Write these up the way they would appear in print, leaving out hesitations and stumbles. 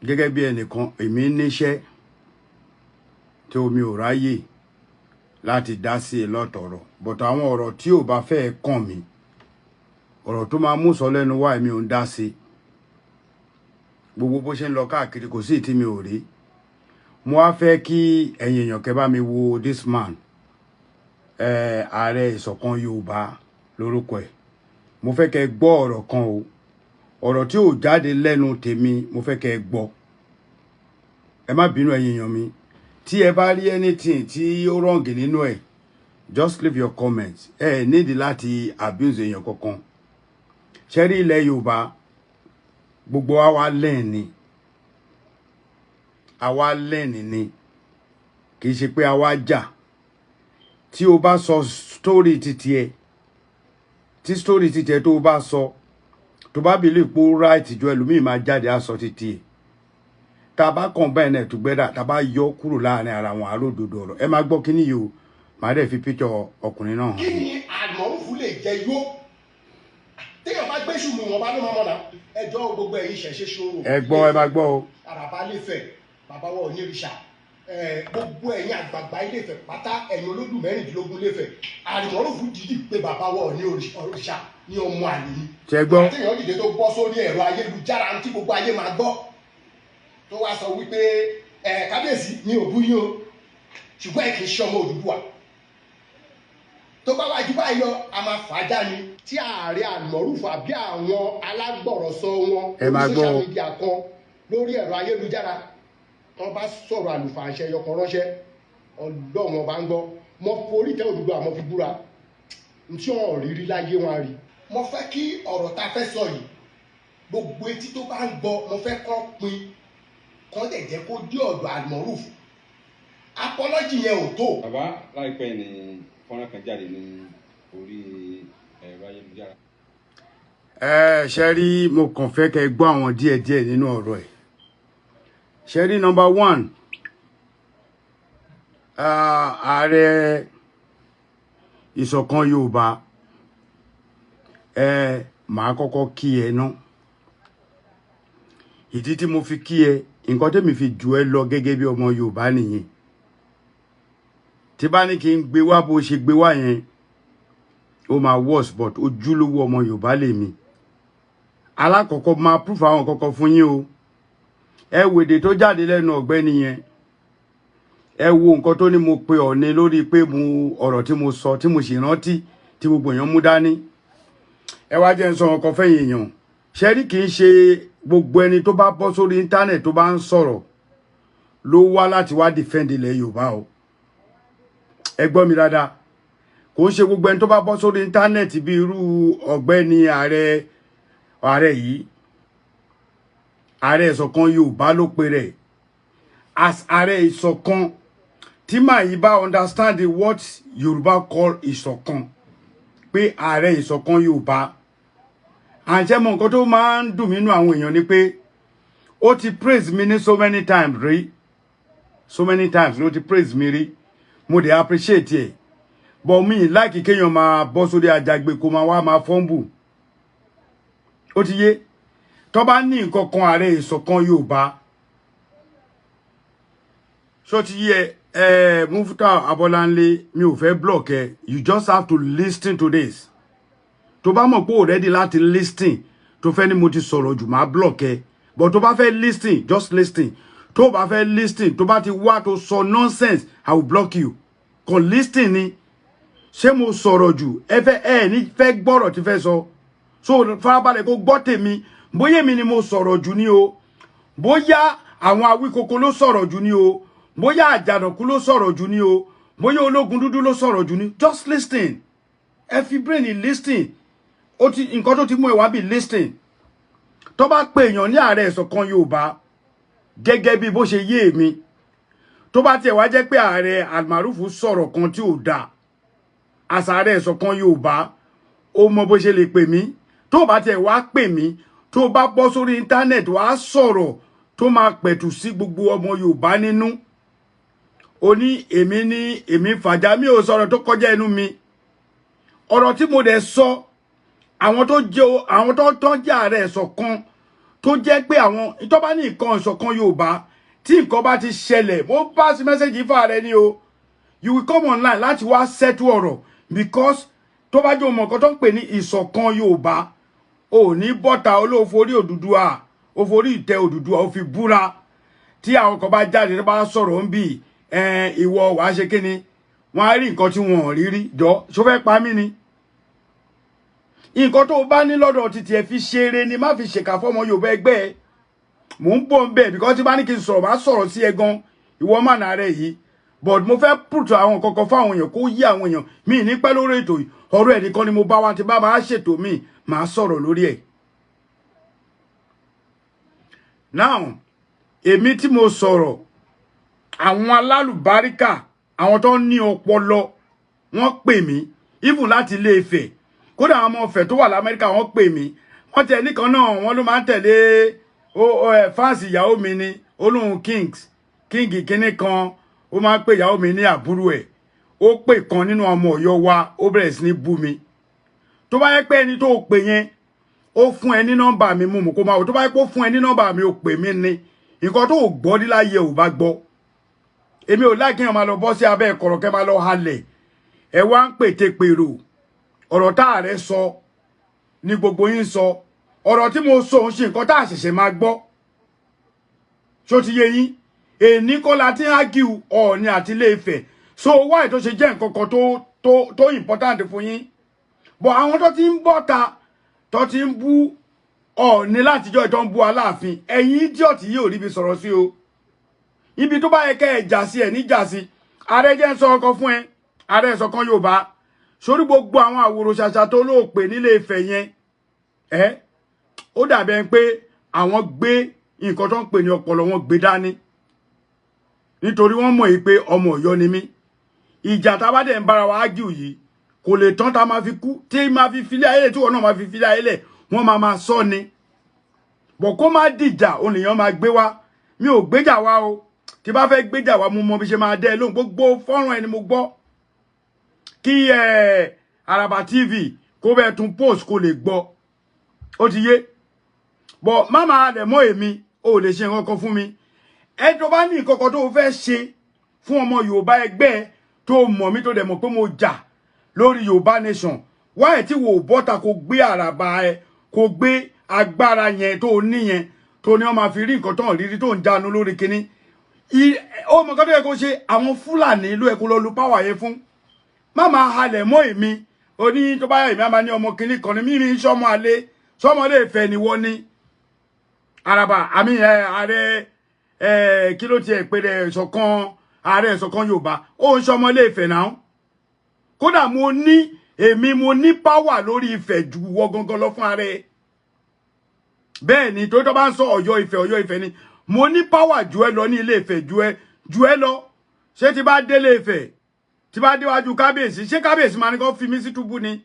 Gẹ́gẹ́ bí ẹnìkan, èmi níṣẹ́ tí omi ò ráyè láti dá sí i lọ́tọ̀ọ̀rọ̀, but àwọn ọ̀rọ̀ tí ò bá fẹ́ kàn mí, ọ̀rọ̀ tó máa mú sọ lẹ́nu wá, èmi ò ń dá sí. Gbogbo bó ṣe ń lọ káàkiri, kò sí ìtí mi ò rí. Mo wá fẹ́ kí ẹ̀yin èèyàn kẹ́ bá mi wo this man, Ààrẹ Ìṣọ̀kan Yorùbá lórúkọ ẹ̀. Mo fẹ́ kẹ́ gbọ́ ọ̀rọ̀ kan o, ọ̀rọ̀ tí ò jáde lẹ́nu tèmi, mo fẹ́ kẹ́ gbọ́. Ẹ má bínú, ẹ̀yin èèyàn mi, tí ẹ bá rí anything tí ó wrong nínú ẹ̀, just leave your comment. Ẹ nídìí láti abuse èèyàn kankan. Ṣe rí ilẹ̀ Yorùbá, gbogbo wa wá lẹ́ẹ̀ ni, àwa lẹ́ẹ̀ni ni, kì í ṣe pé àwa jà. Tí o bá sọ story títí ẹ, tí story títí ẹ tó o bá sọ, tó bá believe pé ó right ju ẹlòmíì, máa jáde á sọ títí ẹ. Tá a bá combine ẹ̀ together, tá a bá yọ kúrò láàrin ara wọn, àròdodo ọ̀rọ̀. Ẹ máa gbọ́ kíní yìí o, màá dẹ̀ fi picture ọkùnrin náà hàn. Kí ni àlùmọ́rùfù lè jẹ yó téèyàn bá gbé ṣùgbọ́n wọn bá ló máa mọ̀nà ẹjọ́ gbogbo ẹ̀yin ṣẹ̀ṣẹ̀ ṣòro. Ẹ gbọ́, ẹ máa gbọ́ o. Àràbá lè-Ifẹ̀, bàbá wa Onírìṣà, gbogbo ẹ̀yin àgbààgbà Ilé-Ifẹ̀ pátá, ẹ̀yin olódù 16 Ilé-Ifẹ̀, àlùmọ́rùfù dìídì pé bàbá wa Onírìṣà ní ọmọ àlè ni. Ṣe gbọ́? Téèyàn dìde tó bọ́ sórí ẹ̀rọ ayélujára tí gbogbo ayé máa gbọ́, tó wá sọ wípé ẹ kábíyèsí mi ò bú yín o, ṣùgbọ́n ẹ kì í ṣe ọmọ Odùduwà, tó bá wájú báyìí lọ, a máa fà á já ni. Tí ààrẹ àlùmọ́rùfù àbí àwọn alágbọ̀rọ̀sọ wọn Ẹ máa lórí gbọ́ social o. media kan, lórí ẹ̀rọ ayélujára, wọ́n bá sọ̀rọ̀ àlùfàǹṣẹ yọkan ránṣẹ́, Ọlọ́run ọba ń gbọ́, mo forí tẹ Odùduwà, mo fi búra, ntí wọn rí rí láyé wọn á rí. Mo fẹ́ kí ọ̀rọ̀ tá a fẹ́ sọ yìí, gbogbo etí tó bá ń gbọ́, mo fẹ́ kán pin, kán dẹ̀ jẹ́ kó dé ọ̀dọ̀ àlùmọ́rùfù. Apology yẹn ò tó. Bàbá, láìpẹ́ ní fọ́nrán kan jáde ní orí ẹ̀rọ ayélujára. Ẹ ṣe rí, mo kàn fẹ́ kẹ́ gbọ́ àwọn díẹ̀díẹ̀ nínú ọ̀rọ̀ ẹ̀. Ṣe rí, number one, Ààrẹ Ìṣọ̀kan Yorùbá, ẹ màá kọ́kọ́ kí ẹ ná. Ìdí tí mo fi kí ẹ, nǹkan tẹ́mi fi jù ẹ lọ gẹ́gẹ́ bí ọmọ Yorùbá nìyẹn. Tí bá ní kí n gbé wá bó ṣe gbé wá yẹn, ó máa worse, but ojúlówó ọmọ Yorùbá lèmi. Alákọ̀ọ́kọ́, máa proof àwọn kọ̀ọ̀kan fún yín o. Ẹ wèdè tó jáde lẹ́nu ọ̀gbẹ́ni yẹn. Ẹ wo nǹkan tó ní mo pe Ọ̀ọ̀ni lórí pé mo ọ̀rọ̀ tí mo sọ, tí mo sì rántí, tí gbogbo èèyàn mú dání. Ẹ wá jẹ́ ń sọ ọkọ̀ fẹ́yìn èèyàn. Ṣẹ́rí, kì í ṣe gbogbo ẹni tó bá bọ́ sórí internet tó bá ń sọ̀rọ̀ ló wá láti wá defend ilẹ̀ Yorùbá o. Ẹ gbọ́ mi dáadáa, kò ń ṣe gbogbo ẹni tó bá bọ́ sórí internet bí irú ọ̀gbẹ́ni ààrẹ yìí, Ààrẹ Ìṣọ̀kan Yorùbá ló pe rẹ̀ as Ààrẹ Ìṣọ̀kan, tí màá yìí bá understand what Yorùbá call ìṣọ̀kan, pé Ààrẹ Ìṣọ̀kan Yorùbá. Àǹṣẹ́ mọ nǹkan tó máa ń dùn mí nínú àwọn èèyàn ni pé ó ti praise mi ní so many times rí, so many times ló ti praise mi rí. Mo dẹ̀ appreciate ẹ̀, but mi like kéèyàn máa bọ́ sórí àjàgbé kó máa wá máa fumble. Ó ti yé, tó bá ní nǹkan kan, Ààrẹ Ìṣọ̀kan Yorùbá, ṣó ti yé ẹ? Mufta Abọ́láńlé, mi ò fẹ́ block ẹ. You just have to listen to this. Tó bá mọ̀ pé ò ready láti listen, tó fẹ́ ní mo ti sọ̀rọ̀ jù, máa block ẹ. But tó bá fẹ́ listen, just listen. Tó bá fẹ́ listen, tó bá ti wá tó sọ nonsense, I will block you. Kàn listen ni. Ṣé mo sọ̀rọ̀ jù? Ẹ fẹ́ ẹ ní fẹ́ gbọ́rọ̀ tí fẹ́ sọ. So farabalẹ̀ kó gbọ́ tèmi. Bóyá èmi ni mo sọ̀rọ̀ jù ni o, bóyá àwọn Awíkoko ló sọ̀rọ̀ jù ni o, bóyá Àjànàkú ló sọ̀rọ̀ jù ni o, bóyá Ológun Dúdú ló sọ̀rọ̀ jù ni, just listen. Ẹ fi brain listen. Ó ti nǹkan tó ti mú ẹ wá bí listen. Tó bá pè èèyàn ní Ààrẹ Ìṣọ̀kan Yorùbá, gẹ́gẹ́ bí bó ṣe yé mi, tó bá tiẹ̀ wá jẹ́ pé ààrẹ Almarufu sọ̀rọ̀ kan tí ò dáa, àṣà Ààrẹ Ìṣọ̀kan Yorùbá, ó mọ bó ṣe lè pè mí. Tó bá tiẹ̀ wá pè mí, tó bá bọ́ sórí internet wá sọ̀rọ̀ tó máa pẹ̀tù sí gbogbo ọmọ Yorùbá nínú, ó ní èmi ní èmi fàjà, mi ò sọ̀rọ̀ tó kọjá ẹnu mi. Ọ̀rọ̀ tí mo dẹ̀ sọ, àwọn tó jẹ́ àwọn tó tán jẹ́ Ààrẹ Ìṣọ̀kan Tó jẹ́ pé àwọn tó bá ní nǹkan ìṣọ̀kan Yorùbá, tí nǹkan bá ti ṣẹlẹ̀, mo pass message fún ààrẹ ni o, you will come online láti wá settle ọ̀rọ̀, because tó bá jẹ́ ọmọ nǹkan tó ń pè ní ìṣọ̀kan Yorùbá, ò ní bọ́ta olóforí Odùduwà, òforí ìtẹ́ Odùduwà, ó fi búra. Tí àwọn kan bá jáde, tó bá sọ̀rọ̀ ń bì, ìwọ wàá ṣe kíni? Wọ́n á rí nǹkan tí wọ́n ò rí rí. Jọ, ṣó fẹ́ pa mí ni? Nǹkan tó o bá ní lọ́dọ̀ títí ẹ fi ṣeré ni, má fi ṣèkà fọ́mọ Yorùbá ẹgbẹ́ ẹ. Mò ń bọ̀ ń bẹ̀, because tí bá ní kí n sọ̀rọ̀, bá sọ̀rọ̀ sí ẹ gan, ìwọ má nà rẹ yìí. But mo fẹ́ put àwọn kankan fáwọn èèyàn, kó yí àwọn èèyàn mi ní pẹ́ lórí ètò yìí. Ọ̀rọ̀ ẹ̀ nìkan ni mo bá wa, ti bá máa ṣètò mi, màá sọ̀rọ̀ lórí ẹ̀. Now, èmi tí mo sọ̀rọ̀, àwọn alálùbáríkà, àwọn tó ní ọpọlọ, wọ́n pè mí, even láti Ilé Ifẹ̀. Kódà àwọn ọmọ Ifẹ̀ tó wà l'Amẹ́ríkà, wọ́n pè mí. Wọ́n tẹ̀ nìkan náà, wọ́n ló máa ń tẹ̀lé fans ìyàwó mi ni, olóhùn kings king kínní kan, ó máa ń pè ìyàwó mi ní àbúrò ẹ̀. Ó pè kan nínú ọmọ Ọ̀yọ́ wa, ó bẹ̀rẹ̀ sí ní bú mi. Tó bá yẹ pé ẹni tó pè yẹn, ó fún ẹ ní nọ́mbà mi, mú mú kó máa wò. Tó bá yẹ pé ó fún ẹ ní nọ́mbà mi, ó pè mí ní nǹkan tó gbọ́ ní láyé ò bá gbọ́. Èmi ò láì kéèyàn máa lọ bọ́ sí abẹ́ ẹ̀kọ̀rọ̀ kẹ́ máa lọ halẹ̀. Ẹ wá ń pète pèrò. Ọ̀rọ̀ tá ààrẹ sọ ní gbogbo yín sọ. Ọ̀rọ̀ tí mo sọ ń ṣe nǹkan tá a ṣẹ̀ṣẹ̀ máa gbọ́. Ṣó ti yé yín? Èní kọ́ la ti ń argue Ọọ̀ni àti Ilé Ifẹ̀. So why tó ṣe jẹ́ nǹkan kan tó important fún yín? But àwọn tó ti ń bọ́ta, tó ti ń bú Ọọ̀ni látijọ́, tó ń bú Aláàfin, ẹ̀yin idiot yìí ò ríbi sọ̀rọ̀ sí o. Ibi tó bá yẹ kẹ́ ẹ̀ jà sí, ẹ̀ ní jà sí. Ààrẹ, jẹ́ ń sọ ọkọ fún ẹ, ààrẹ ìṣọ̀kan Yorùbá, sórí gbogbo àwọn àwòrò ṣàṣà tó lóòpè nílé Ifẹ̀ yẹn, ẹ ó dàbí ẹni pé àwọn gbé nǹkan tó ń pè ní ọpọlọ wọn gbé dání, nítorí wọ́n mọ̀ yìí pé ọmọ Ọ̀yọ́ ni mí. Ìjà tá a bá dẹ̀ ń bára wa ágìw yìí kò lè tán, tá a máa fi kú, tí máa fi filé ayé lẹ̀, tí wọn náà máa fi filé ayé lẹ̀, wọ́n máa máa sọ ni bọ̀. Kó má dìjà, òun lèèyàn máa gbé wá. Mi ò gbéjà wá o. Tí bá fẹ́ gbéjà wá, mo mọ bí ṣe máa dẹ́ lóhùn. Gbogbo fọ́nrán ẹni mo gbọ́, kí ẹ Àràbà TV kó bẹ́ẹ̀ tún post, kó lè gbọ́. Ó ti yé bọ̀. Má máa lẹ̀ mọ́ èmi, ò lè ṣe nǹkan kan fún mi. Ẹ tó bá ní nǹkan kan tó fẹ́ ṣe fún ọmọ Yorùbá ẹgbẹ́, tó mọ̀ mí, tó dẹ̀ mọ̀ pé mo jà lórí Yorùbá nation, wáyé tí wò bọ́ta kó gbé àràbà ẹ, kó gbé agbára yẹn tó ní yẹn, tó ní wọ́n máa fi rí nǹkan tó ń rírí, tó ń jánu lórí kinní, ó mọ̀ nǹkan tó yẹ kó ṣe. Àwọn Fúlàní ló yẹ kó lọ lu power yẹn fún. Má máa halẹ̀ mọ́ èmi. Oní tó bá yẹ, èmi á máa ní ọmọ kinní kan ní mímí sọmọ àlè, sọmọ lè fẹ́ ni wọ́n ní àràbà àmì ẹ. Ààrẹ ẹ, kí ló tiẹ̀ pé rẹ? Ìṣọ̀kan, ààrẹ ìṣọ̀kan Yorùbá, ó ń sọmọ lè fẹ́ náà. Kódà mo ní, èmi mo ní power lórí Ifẹ̀ ju wọ gangan lọ fún ààrẹ. Bẹ́ẹ̀ ni, torí tó bá ń sọ Ọ̀yọ́ Ifẹ̀, Ọ̀yọ́ Ifẹ̀ ni, mo ní power ju ẹ lọ ní Ilé Ifẹ̀, ju ẹ lọ. Ṣé tí bá délé Ifẹ̀, tí bá déwájú kábíyèsí, ṣé kábíyèsí máa ní kó fi mí sí túbú ni?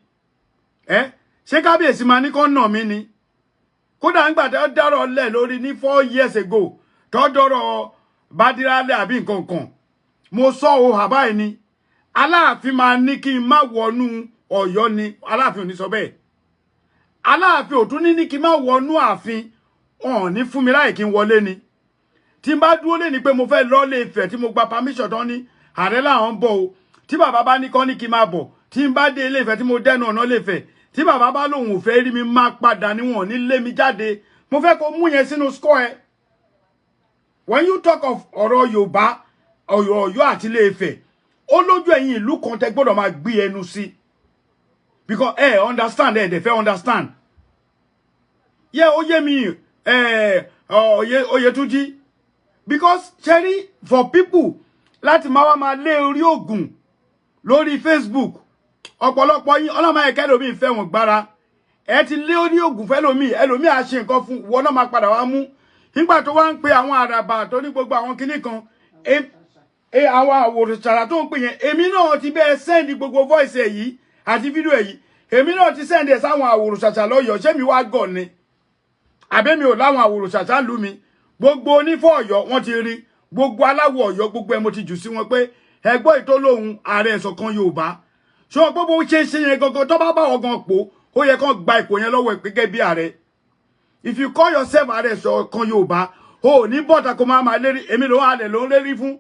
Ẹ ṣé kábíyèsí máa ní kó nà mí ni? Kódà ńgbà tó dárọ̀ lẹ̀ lórí ní 4 years ago, tó dọ̀rọ̀ bádírálẹ̀ àbí nǹkan kan, mo sọ o, àbáyé ni Aláàfin máa ní kí n má wọnú Ọ̀yọ́ ni? Aláàfin ò ní sọ bẹ́ẹ̀. Aláàfin ò tún ní kí n má wọnú ààfin. Ọ̀hún ní fún mi láì kí n wọlé ni. Tí n bá dúró lé ní pé mo fẹ́ lọ́lé Ifẹ̀, tí mo gba permission tán ní ààrẹ làwọn ń bọ̀ o, tí bàbá bá ní kọ́ ní kí n máa bọ̀, tí n bá dé Ilé Ifẹ̀, tí mo dẹnu ọ̀nà Ilé Ifẹ̀, tí bàbá bá lòun ò fẹ́ rí mi, máa padà níwọ̀n ní lé mi jáde. Mo fẹ́ kó mú yẹn sínú score ẹ. When you talk of ọ̀rọ̀ Yorùbá, ọ̀rọ̀ Ọ̀yọ́ àti Ilé Ifẹ̀, ó lójú ẹ̀yin ìlú kan tẹ́ gbọ́dọ̀ máa gbé ẹnu sí, because ẹ understand, ẹ dẹ̀ fẹ́ understand. Yẹ, ó yé mi ẹ, Oyètúnjí, because ṣẹ́rí, for people láti máa wá máa lé orí ògùn lórí Facebook, ọ̀pọ̀lọpọ̀ yín, ọlọ́mọ ẹ̀kẹ́ lómi ìfẹ́ wọn gbára. Ẹ ti lé orí ògùn fẹ́ lómi, ẹlòmí à ṣe nǹkan fún wọn náà, máa padà wá mú nígbà tó wá ń pe àwọn àràbà tó ní gbogbo àwọn kinní kan, àwọn àwòrán tó ń pè yẹn. Èmi náà ti bẹ́ẹ̀ send gbogbo voice ẹ̀ yìí àti fídíò ẹ̀ yìí. Èmi náà ti send ẹ̀ sáwọn àwòrán ṣàṣà lọ́yọ̀ọ́. Ṣé mi wá gọ̀ ni? Àbẹ́mi ò láwọn àwòrán ṣàṣà lù mí? Gbogbo onífọ̀ Ọ̀yọ́, wọ́n ti rí gbogbo aláwọ̀ Ọ̀yọ́, gbogbo ẹ̀ mo ti jù sí wọn pé ẹgbọ́ ìtòlóhùn ààrẹ ìṣọ̀kan Yorùbá. Ṣé wọn gbogbo ṣe ṣe yẹn gangan, tó bá bá wọn gan pò, ó yẹ kán gba ipò yẹn lọ́wọ́ ẹ̀ gẹ́gẹ́ bí ààrẹ. If you call yourself Ààrẹ Ìṣọ̀kan Yorùbá, o ò ní bọ́ta kó máa máa lérí. Èmi ló ń halẹ̀, ló ń lérí fún.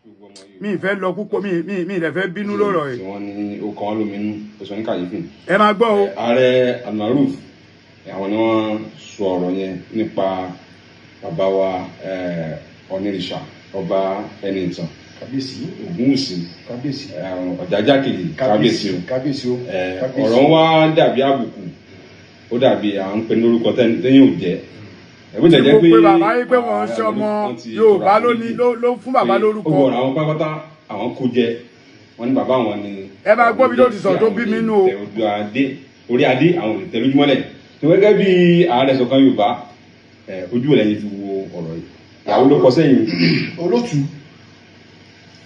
Gbogbo ọmọ Yorùbá Mi ì fẹ́ lọ púpọ̀, mi ì dẹ̀ fẹ́ bínú lọ́rọ̀ tí yìí. wọ́n ní ó kàn wọ́n lóminú, ó sọ ní kàyéfì. Ẹ máa gbọ́ o. Ààrẹ Almaroof, àwọn ni wọ́n sọ ọ̀rọ̀ yẹn nípa bàbá wa Ọ̀nìrìṣà, Ọba Ẹnìtàn Kábíyèsí. Ògúnwùsì. Kábíyèsí. Ọ̀jájá kejì, kábíyèsí o. Kábíyèsí o. Kábíyèsí. Ọ̀rọ̀ wa dàbí àbùkù, ó dàbí à ń pe ní orúkọ tẹ́yìn ò jẹ́ ẹ̀bí tẹ̀ jẹ́ Mo pé pe bàbá yìí pé wọ́n ń ààrẹ ṣe ọmọ wọ́n ti Yorùbá tọrọ ló ní àforíjì ló fún bàbá pé lórúkọ. ó gbọ́dọ̀ àwọn pátápátá àwọn kó jẹ. Wọ́n ní bàbá àwọn ni Ẹ máa gbọ́ bí tó ti sọ̀rọ̀ tó bí mi nú o. tẹ ojú adé, orí adé àwọn ò lè tẹ lójúmọ́lẹ̀ tó. Gẹ́gẹ́ bí Ààrẹ Ìṣọ̀kan Yorùbá, ojú ẹ̀ lẹ́yìn fi wo ọ̀rọ̀ yìí, ìyàwó ló kọ sẹ́yìn. Olótú,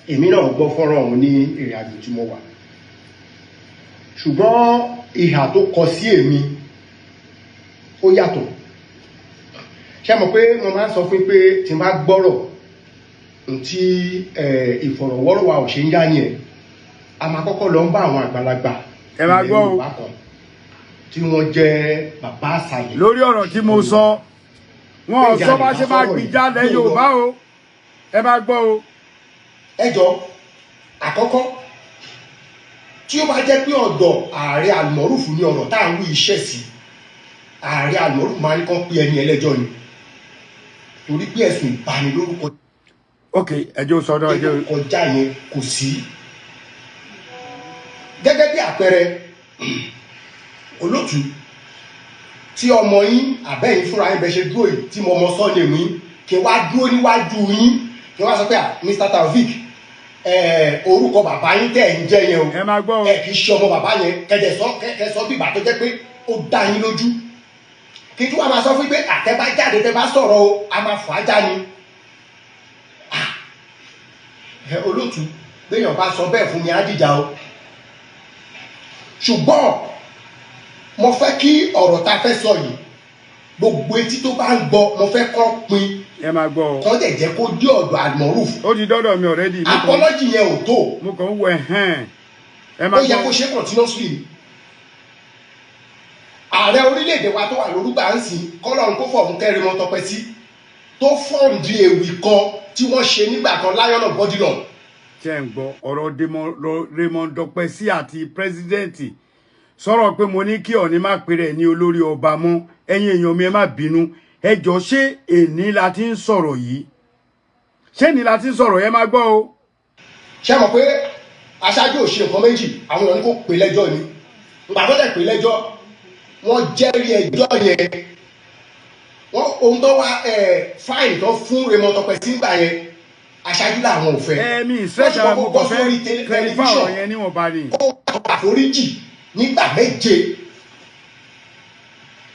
èmi náà gbọ́ fọ́nrán ọ̀hún ní ìrìn àjò tí mo wà, ṣùgbọ́n ìhà tó kọ sí èmi ó yàtọ̀. Ṣé mọ̀ pé mo máa ń sọ fún yín pé tí n bá gbọ́rọ̀ tí ìfọ̀rọ̀wọ́rọ̀ wa ò ṣe ń yá ni ẹ̀, a máa kọ́kọ́ lọ ń bá àwọn àgbàlagbà Ẹ máa ilẹ̀ gbọ́ o. Yorùbá kan tí wọ́n jẹ́ bàbá àṣàlẹ̀. Lórí ọ̀rọ̀ tí mo sọ, wọn ò sọ bá ṣe máa gbìjà lẹ̀ Yorùbá o. Ẹ máa gbọ́ o. Ẹ jọ, àkọ́kọ́, tí ó bá jẹ́ pé ọ̀dọ̀ Ààrẹ Almaroof ní ọ̀rọ̀ tá à ń wí iṣẹ́ sí, Ààrẹ Almaroof máa ní kán pé ẹni ẹlẹ́jọ́ ni, torí pé ẹ̀sùn ìbanilórúkọ Ok, ẹjọ́ sọdọ̀ ẹjọ́. jẹ́ kọjá yẹn kò sí. Gẹ́gẹ́ bí àpẹẹrẹ, olótú, tí ọmọ yín àbẹ́yìn fúnra yín bẹ ṣe dúró yìí, tí mo mọ surname yín, kí n wá dúró níwájú yín, kí n wá sọ pé, "Ah, Mr. Taofik, orúkọ bàbá yín tẹ̀ ń jẹ́ yẹn o, Ẹ máa gbọ́ o. ẹ kì í ṣe ọmọ bàbá yẹn," kẹjẹ sọ, kẹ sọ bí ìgbà tó jẹ́ pé ó dá yín lójú, kí tí wàá máa sọ fún yín pé àtẹ bá jáde, tẹ bá sọ̀rọ̀ o, a máa fà á já ni. Ah, ẹ olótú, béèyàn bá sọ bẹ́ẹ̀ fún mi, á dìjà o. Ṣùgbọ́n mo fẹ́ kí ọ̀rọ̀ tá a fẹ́ sọ yìí, gbogbo etí tó bá ń gbọ́, mo fẹ́ kọ́ pin Ẹ máa gbọ́ o. kọ́ dẹ̀ jẹ́ kó dé ọ̀dọ̀ Almaroof. Ó ti dọ́dọ̀ mi already. Apology yẹn ò tó. Mo kàn ń wo ẹ̀hẹ́n. Ẹ máa Ó yẹ gbọ́. kó ṣe continuously. Ààrẹ orílẹ̀-èdè wa tó wà lórúkọ à ń sìn, kọ́lọ́run kó fọ̀hún kẹrin wọn tọpẹ́ sí, tó fund ewì kan tí wọ́n ṣe nígbà kan, Lion of Bodilon. Ṣe ń gbọ́ ọ̀rọ̀ Raymond Dọ́pẹ́sí àti president sọ̀rọ̀ pé mo ní kí Ọ̀ọ̀ni má pèrè ní olórí ọba mọ́? Ẹ̀yin èèyàn mi, ẹ má bínú, ẹ jọ, ṣé èní la ti ń sọ̀rọ̀ yìí? Ṣé èní la ti ń sọ̀rọ̀? Ẹ má gbọ́ o. Ṣé mọ̀ pé aṣáájú ò ṣe nǹkan méjì, àwọn èèyàn ní kó pè lẹ́jọ́ ni. Ìgbà tó dẹ̀ pè lẹ́jọ́, wọ́n jẹ́rìí ẹjọ́ yẹn. Wọ́n ohun tó wá fine tó fún Raymond Tọpẹ́ sí nígbà yẹn, aṣáájú làwọn ò fẹ́. Ẹ mi ìṣẹ́ṣà Wọ́n ti mo kọ́kọ́ kàn bọ́ fẹ́ sórí clarify tẹlifíṣàn ọ̀rọ̀ yẹn níwọ̀nba ni. Kó àforíjì nígbà 7.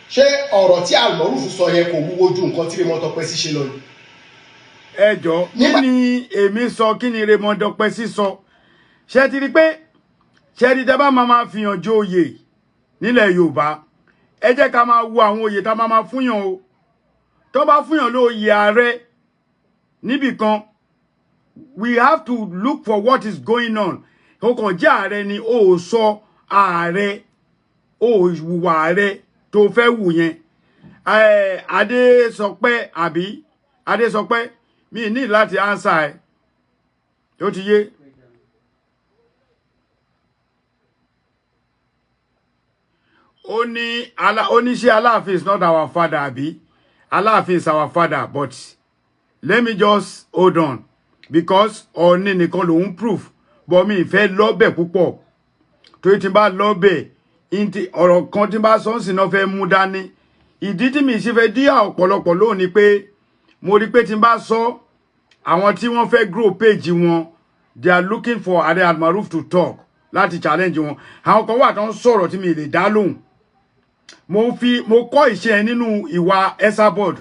Ṣé ọ̀rọ̀ tí Almaroof sọ yẹn kò wúwo ju nǹkan tí Raymond Tọpẹ́ sí ṣe lọ ni? Ẹ jọ, kí ni èmi sọ? Kí ni Raymond Dọ́pẹ́sí sọ? Ṣé ti rí pé ṣé ti tẹ́ bá máa máa fihàn jó oyè nílẹ̀ Yorùbá, ẹ jẹ́ ká máa wo àwọn oyè tá máa máa fúnyàn o. Tó bá fúnyàn lóyè ààrẹ níbì kan, we have to look for what is going on. Ó kàn jẹ́ ààrẹ ni, ó ò sọ ààrẹ, ó ò hùwà ààrẹ tó fẹ́ wù yẹn. Adésọpẹ́ àbí Adésọpẹ́, mi ní láti answer ẹ tó ti yé. Ó ní ó ní ṣé Aláàfin is not our father àbí? Aláàfin is our father, but let me just hold on because Ọọ̀ni nìkan lòun proof, but mi ìfẹ́ lọ́bẹ̀ púpọ̀, torí tí n bá lọ́bẹ̀ ọ̀rọ̀ kan tí n bá sọ ń sìn náà fẹ́ mú dání. Ìdí tí mi ṣe fẹ́ dí ọ̀pọ̀lọpọ̀ lóhùn ni pé mo rí pé tí n bá sọ, àwọn tí wọ́n fẹ́ grow page wọn, they are looking for Ààrẹ Almaroof to talk láti challenge wọn. Àwọn kan wà tó ń sọ̀rọ̀ tí mi lè dá lóhùn. Mo fi mo kọ́ ìṣe yẹn nínú ìwà Esabod.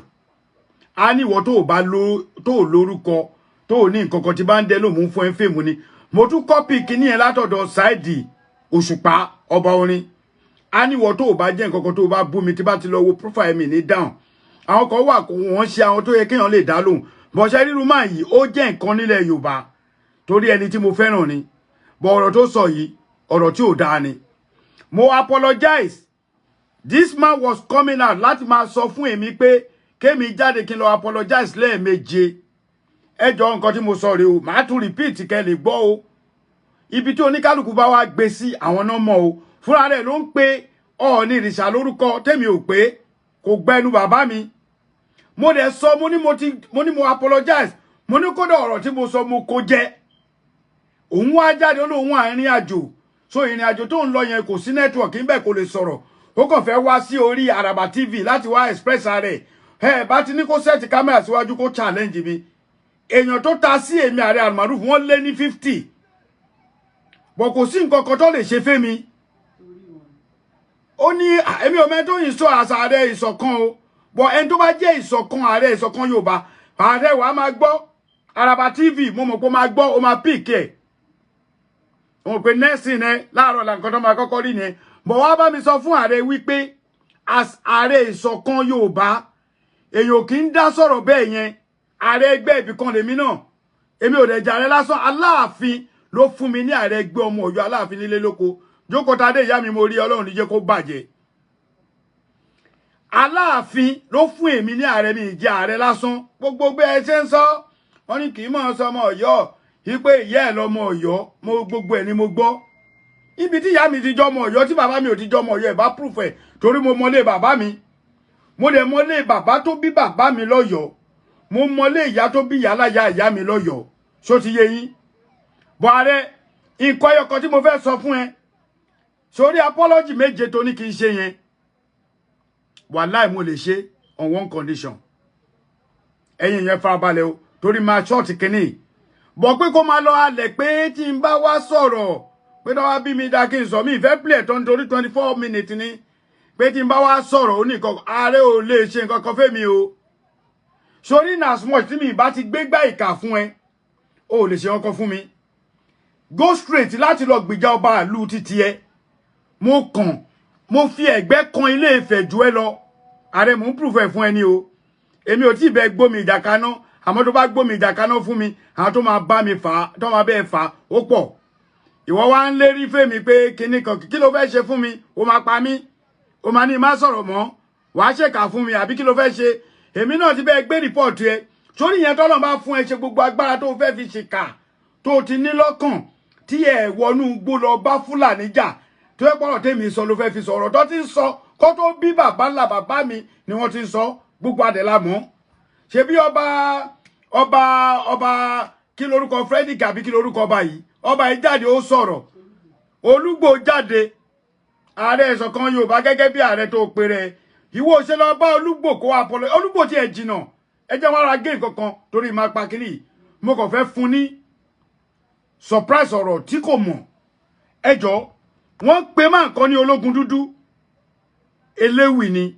A ní ìwọ tó o bá lo tó o lórúkọ, tó o ní nǹkan kan tí bá ń dẹ lóhùn fún ẹ fèmù ni. Mo tún copy kíní yẹn látọ̀dọ̀ Saidi Òṣùpá ọba orin. A ní ìwọ tó o bá jẹ́ nǹkan kan, tó o bá bú mi, tí bá ti lọ wo profile mi ní down. Àwọn kan wà kó wọ́n ṣe àwọn tó yẹ kéèyàn lè dá lóhùn bọ̀ṣẹ́. Ríru máa yìí, ó jẹ́ nǹkan nílẹ̀ Yorùbá torí ẹni tí mo fẹ́ràn ni, bọ̀ ọ̀rọ̀ tó sọ yìí, ọ̀rọ̀ tí ò dáa ni. Mo apologize. This man was coming out láti máa sọ fún èmi pé kémi jáde kí n lọ apologize lẹ́ẹ̀méje. Ẹ jọ, nǹkan tí mo sọ rèé o, màá tún repeat kẹ́ lè gbọ́ o. Ibi tí oníkálukú bá wá gbé sí, àwọn náà mọ̀ o. Fúnra rẹ̀ ló ń pe Ọọ̀ni ìrìṣà lórúkọ tèmi ò pé kò gbẹnu bàbá mi. Mo dẹ̀ sọ, mo ní mo ti, mo ní mo apologize, mo ní kódà ọ̀rọ̀ tí mo sọ, mo kó jẹ́. Òun wá jáde, ó lóun àárín àjò, so ìrìn àjò tó ń lọ yẹn, kò sí network níbẹ̀, kò lè sọ̀rọ̀. Ó kàn fẹ́ wá sí orí Àràbà TV láti wá express rẹ̀. Ẹ bá ti ní kó set camera síwájú, kó challenge mi. Èèyàn tó ta sí èmi ààrẹ Almaroof, wọ́n lé ní 50, bọ̀ kò sí nǹkan kan tó lè ṣe fẹ́mi. Ó ní èmi ò mẹ́ tó yìí sọ àṣà ààrẹ ìṣọ̀kan o, bọ̀ ẹni tó bá jẹ́ ìṣọ̀kan, ààrẹ ìṣọ̀kan Yorùbá, ààrẹ wàá máa gbọ́ Àràbà TV. Mo mọ̀ pé ó máa gbọ́, ó máa pick ẹ̀. Òun pé nẹ́ẹ̀sì ní láàárọ̀ là, nǹkan tó máa kọ́kọ́ rí nìyẹn. Bọ̀ wá bá mi sọ fún ààrẹ wípé as ààrẹ ìṣọ̀kan Yorùbá, èèyàn kì í dá sọ̀rọ̀ bẹ́ẹ̀ yẹn. Ààrẹ ẹgbẹ́ ibì kan lèmi náà, èmi ò dẹ̀ jẹ́ ààrẹ lásán. Aláàfin ló fún mi ní ààrẹ ẹgbẹ́ ọmọ Ọ̀yọ́, Aláàfin nílé lóko. Jókòó tadé, ìyá mi, mo rí Ọlọ́run níjẹ́ kó bàjẹ́. Aláàfin ló fún èmi ní ààrẹ, mi ìjẹ́ ààrẹ lásán. Gbogbo bí ẹ ṣe ń sọ, wọ́n ní kì í mọ̀ ọ́ sọmọ Ọ̀yọ́, wípé ìyá ẹ̀ lọmọ Ọ̀yọ́, mo gbogbo ẹ̀ ni mo gbọ́. Ibi tí ìyá mi ti jọmọ Ọ̀yọ́, tí bàbá mi ò ti jọmọ Ọ̀yọ́, ẹ̀ bá proof ẹ̀, torí mo mọlé bàbá mi, mo dẹ̀ mọlé bàbá tó bí bàbá mi lọ́yọ̀ọ́, mo mọlé ìyá tó bí ìyá láyà ìyá mi lọ́yọ̀ọ́. Ṣó ti yé yín? Bọ̀ ààrẹ, nǹkan ẹyọ kan tí mo fẹ́ sọ fún ẹ sórí apology méje tó ní kí n ṣe yẹn, wàláì, mo lè ṣe on one condition. Ẹ̀yin yẹn farabalẹ̀ o, torí máa ṣọ́ọ̀tì kínní bọ̀ pé kó máa lọ alẹ̀ pé tí n bá wá sọ̀rọ̀ pé tó wá bí mi dá kí n sọ, mi ìfẹ́ play tó nítorí 24 minutes ni, pé tí n bá wá sọ̀rọ̀, ó ní nǹkan ààrẹ ò lè ṣe nǹkan kan fẹ́mi o. Sórí in as much tí mi ìbá ti gbégbá ìkà fún ẹ, o ò lè ṣe nǹkan fún mi. Go straight láti lọ gbìjà ọba ìlú títí ẹ. Mo kàn mo fi ẹ̀gbẹ́ kan Ilé Ifẹ̀ jù ẹ lọ. Ààrẹ, mò ń proof ẹ̀ fún ẹ ní o. Èmi ò tí ì bẹ gbómi ìjà kaná, àmọ́ tó bá gbómi ìjà kaná fún mi, àwọn tó máa bá mi fà á, tó máa bẹ́ẹ̀ fà á, ó pọ̀. Ìwọ wá ń lérí fèmí pé kinní kan, kí ló fẹ́ ṣe fún mi? Ó máa pa mí? Ó máa ní má sọ̀rọ̀ mọ́? Wàá ṣèkà fún mi, àbí kí ló fẹ́ ṣe? Èmi náà ti bẹ́ẹ̀ gbé report ẹ sórí yẹn. Tọ́lọ́ bá fún ẹ ṣe gbogbo agbára tó fẹ́ fi ṣèkà tó ti ní lọ́kàn tí ẹ wọnú gbó lọ bá Fúlàní jà, tó yẹ pọ̀rọ̀ tèmi sọ ló fẹ́ fi sọ̀rọ̀ tó ti ń sọ kó tó bí bàbá ńlá bàbá mi ni wọ́n ti ń sọ. Gbogbo adẹ̀lá mọ́. Ṣe bí ọba kí lorúkọ Frederick, àbí kí lorúkọ ọba yìí? Ọba yìí jáde, ó sọ̀rọ̀. Olúgbò jáde. Ààrẹ ìṣọ̀kan Yorùbá, gẹ́gẹ́ bí ààrẹ tó péré, ìwọ ṣe lọ bá Olúgbò kó apọlọ Olúgbò tí ẹ jìnnà. Ẹ jẹ́ wọn ara gé nǹkan kan torí máa pa kínní. Mo kàn fẹ́ fún ní surprise, ọ̀rọ̀ tí kò mọ̀. Ẹ jọ, wọ́n pe máa nǹkan ní ológun dúdú, eléwì ni.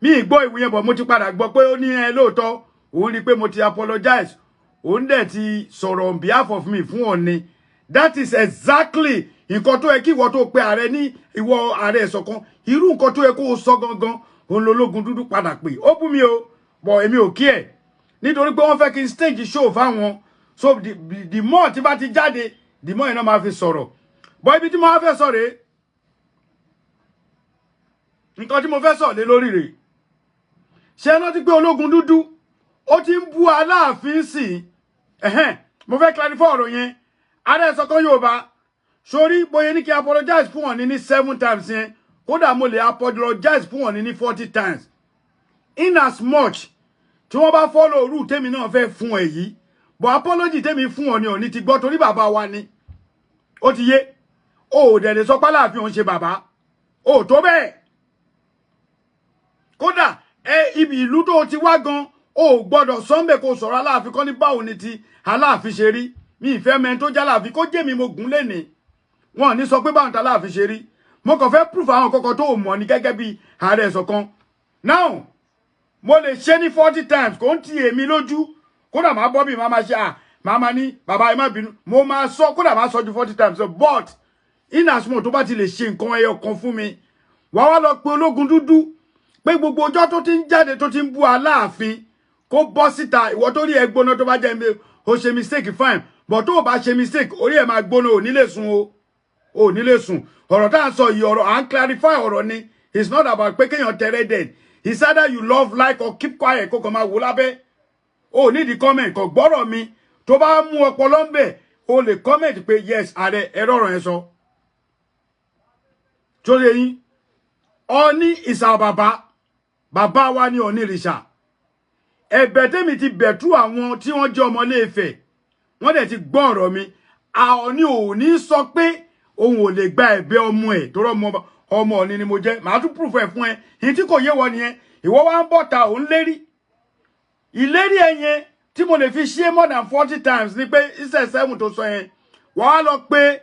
Mi ì gbọ́ ìwé yẹn bọ̀, mo ti padà gbọ́ pé ó ní ẹ lóòótọ́, òun rí i pé mo ti apologize, òun dẹ̀ ti sọ̀rọ̀ on behalf of me fún Ọ̀ọ̀ni. That is exactly nǹkan tó yẹ kí ìwọ tó pe ààrẹ ní ìwọ ààrẹ ìṣọ̀kan, irú nǹkan tó yẹ kó o sọ gangan, òun lológun dúdú padà pé ó bú mi o. Bọ̀ èmi ò kí ẹ̀, nítorí pé wọ́n fẹ́ kí n stage show fáwọn. So the more tí bá ti jáde, the more iná máa fi sọ̀rọ̀. Bọ̀ ibi tí mo wá fẹ́ sọ rèé, nǹkan tí mo fẹ́ sọ̀ lé lórí rèé. Ṣé ẹ rántí pé ológun dúdú ó ti ń bú Aláàfin sí? Ẹ̀hẹ́n, mo fẹ́ clarify ọ̀rọ̀ yẹn. Ààrẹ ìṣọ̀kan Yorùbá, sórí bóyá ní kí n apologize fún Ọọ̀ni ní seven times yẹn, kódà mo lè apologize fún Ọọ̀ni ní 40 times, in as much tí wọ́n bá follow rule tèmi náà fẹ́ fún ẹ yìí. But apology tèmi fún Ọọ̀ni, Ọọ̀ni ti gbọ́, torí bàbá wa ni. Ó ti yé o. Ò dẹ̀ lè sọ pé Aláàfin òun ṣe bàbá o tó bẹ́ẹ̀. Kódà ẹ ibi ìlú tó ti wá gan, o gbọ́dọ̀ sọ́nbẹ̀ kó sọ̀rọ̀ Aláàfin kọ́ ní báwo ni ti Aláàfin ṣe rí. Mi ìfẹ́ mẹ́rin tó jẹ́ Aláàfin kó jẹ́ mi, mo gùn lénìí, wọn ò ní sọ pé báwọn ta Aláàfin ṣe rí. Mo kàn fẹ́ proof àwọn kọ̀ọ̀kan tó mọ̀ ní gẹ́gẹ́ bí ààrẹ ìṣọ̀kan. Now, mo lè ṣe ní 40 times, kò ń ti èmi lójú. Kódà máa bọ́ bí máa máa ṣe à máa máa ní bàbá ẹ má bínú, mo máa sọ, kódà máa sọ ju 40 times. But in as much tó bá ti lè ṣe nǹkan ẹyọ kan fún mi, wàá wá lọ pe ológun dúdú pé gbogbo ọjọ́ tó ti ń jáde tó ti ń bú Aláàfin, kó bọ́ síta. Ìwọ tó rí ẹ gbóná, tó bá jẹ́ o ṣe mistake, fine, but tó o bá ṣe mistake, orí ẹ máa gbóná, ò ní lè sùn o, ò ní lè sùn. Ọ̀rọ̀ tá à ń sọ yìí, ọ̀rọ̀ à ń clarify ọ̀rọ̀ ni. It's not about pé kéèyàn tẹrẹ dẹ̀. It's either you love, like or keep quiet, kó kàn máa wò lábẹ́. O ní di comment, kò gbọ́rọ̀ mi. Tó bá mú ọpọlọ ń bẹ̀, o lè comment pé yes, ààrẹ ẹ̀rọ ọ̀rọ̀ yẹn sọ. Tó lè yín Ọọ̀ni ìsà bàbá bàbá wa ní Ọ̀nìrìṣà. Ẹ̀bẹ̀ tèmi ti bẹ̀ tú àwọn tí wọ́n jẹ́ ọmọ Ilé-Ifẹ̀, wọ́n dẹ̀ ti gbọ́ ọ̀rọ̀ mi. Ọọ̀ni ò ní sọ pé òun ò lè gba ẹ̀bẹ̀ ọmọ ẹ̀ tó rọ́ ọmọ Ọọ̀ni ni mo jẹ́. Màá tún proof ẹ̀ fún ẹ. Ìyí tí kò yé wọ nìyẹn. Ìwọ wá ń bọ̀ ta òun lérí ìlérí ẹ yẹn tí mo lè fi ṣe more than 40 times ni pé iṣẹ́ seven tó sọ yẹn, wàá lọ pé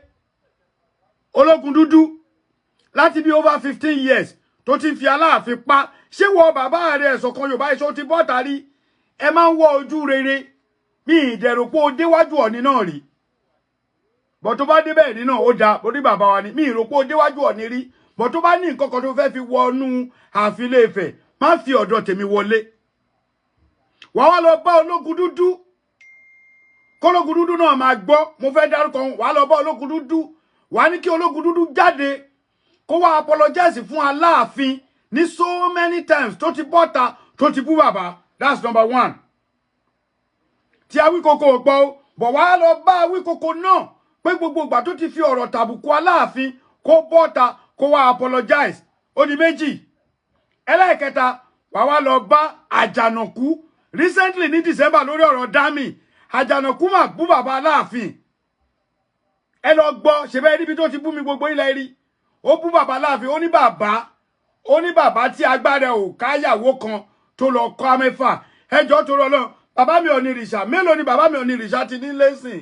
ológun dúdú láti bí over 15 years tó ti ń fi Aláàfin pa. Ṣé wọ bàbá rẹ ẹ̀sọ̀ kan Yorùbá iṣẹ́ ti bọ́ta rí? Ẹ máa ń wọ ojú rere mi ìdẹ̀rù pé ó déwájú Ọ̀ní náà rí bọ̀. Tó bá débẹ̀ rí náà, ó dáa bó ní bàbá wa ni. Mi ìrò pé ó déwájú Ọ̀ní rí bọ̀. Tó bá ní nǹkan kan tó fẹ́ fi wọnú ààfin Ilé-Ifẹ̀, má fi ọ̀dọ̀ tèmi wọlé. Wàá wá lọ bá ológun dúdú, kólógun dúdú náà máa gbọ́. Mo fẹ́ dárúkọ wọn. Wàá lọ bá ológun dúdú, wàá ní kí ológun dúdú jáde kó wá apologize fún Aláàfin ní so many times tó ti bọ́ta tó ti bú bàbá. That's number one. Tí Awíkoko ò pọ̀ o bọ̀, wá lọ bá Awíkoko náà pé gbogbo ìgbà tó ti fi ọ̀rọ̀ tàbùkù Aláàfin, kó bọ́ta kó wá apologize. Ó di méjì. Ẹlẹ́ẹ̀kẹta, wà wá lọ bá Àjànàkú. Recently ní December, lórí ọ̀rọ̀ dami, Àjànàkú mà bú bàbá Aláàfin. Ẹ lọ gbọ́ ṣe bẹ́ẹ̀ níbi tó ti bú mi, gbogbo ilẹ̀ rí. Ó bú bàbá Aláàfin, ó ní bàbá, ó ní bàbá tí agbára ò káyàwó kan tó lọ kọ́ mẹ́fà. Ẹjọ́ tó rọ lọ, bàbá mi Ọ̀nìrìṣà, mélòó ni bàbá mi Ọ̀nìrìṣà ti ní lẹ́sìn?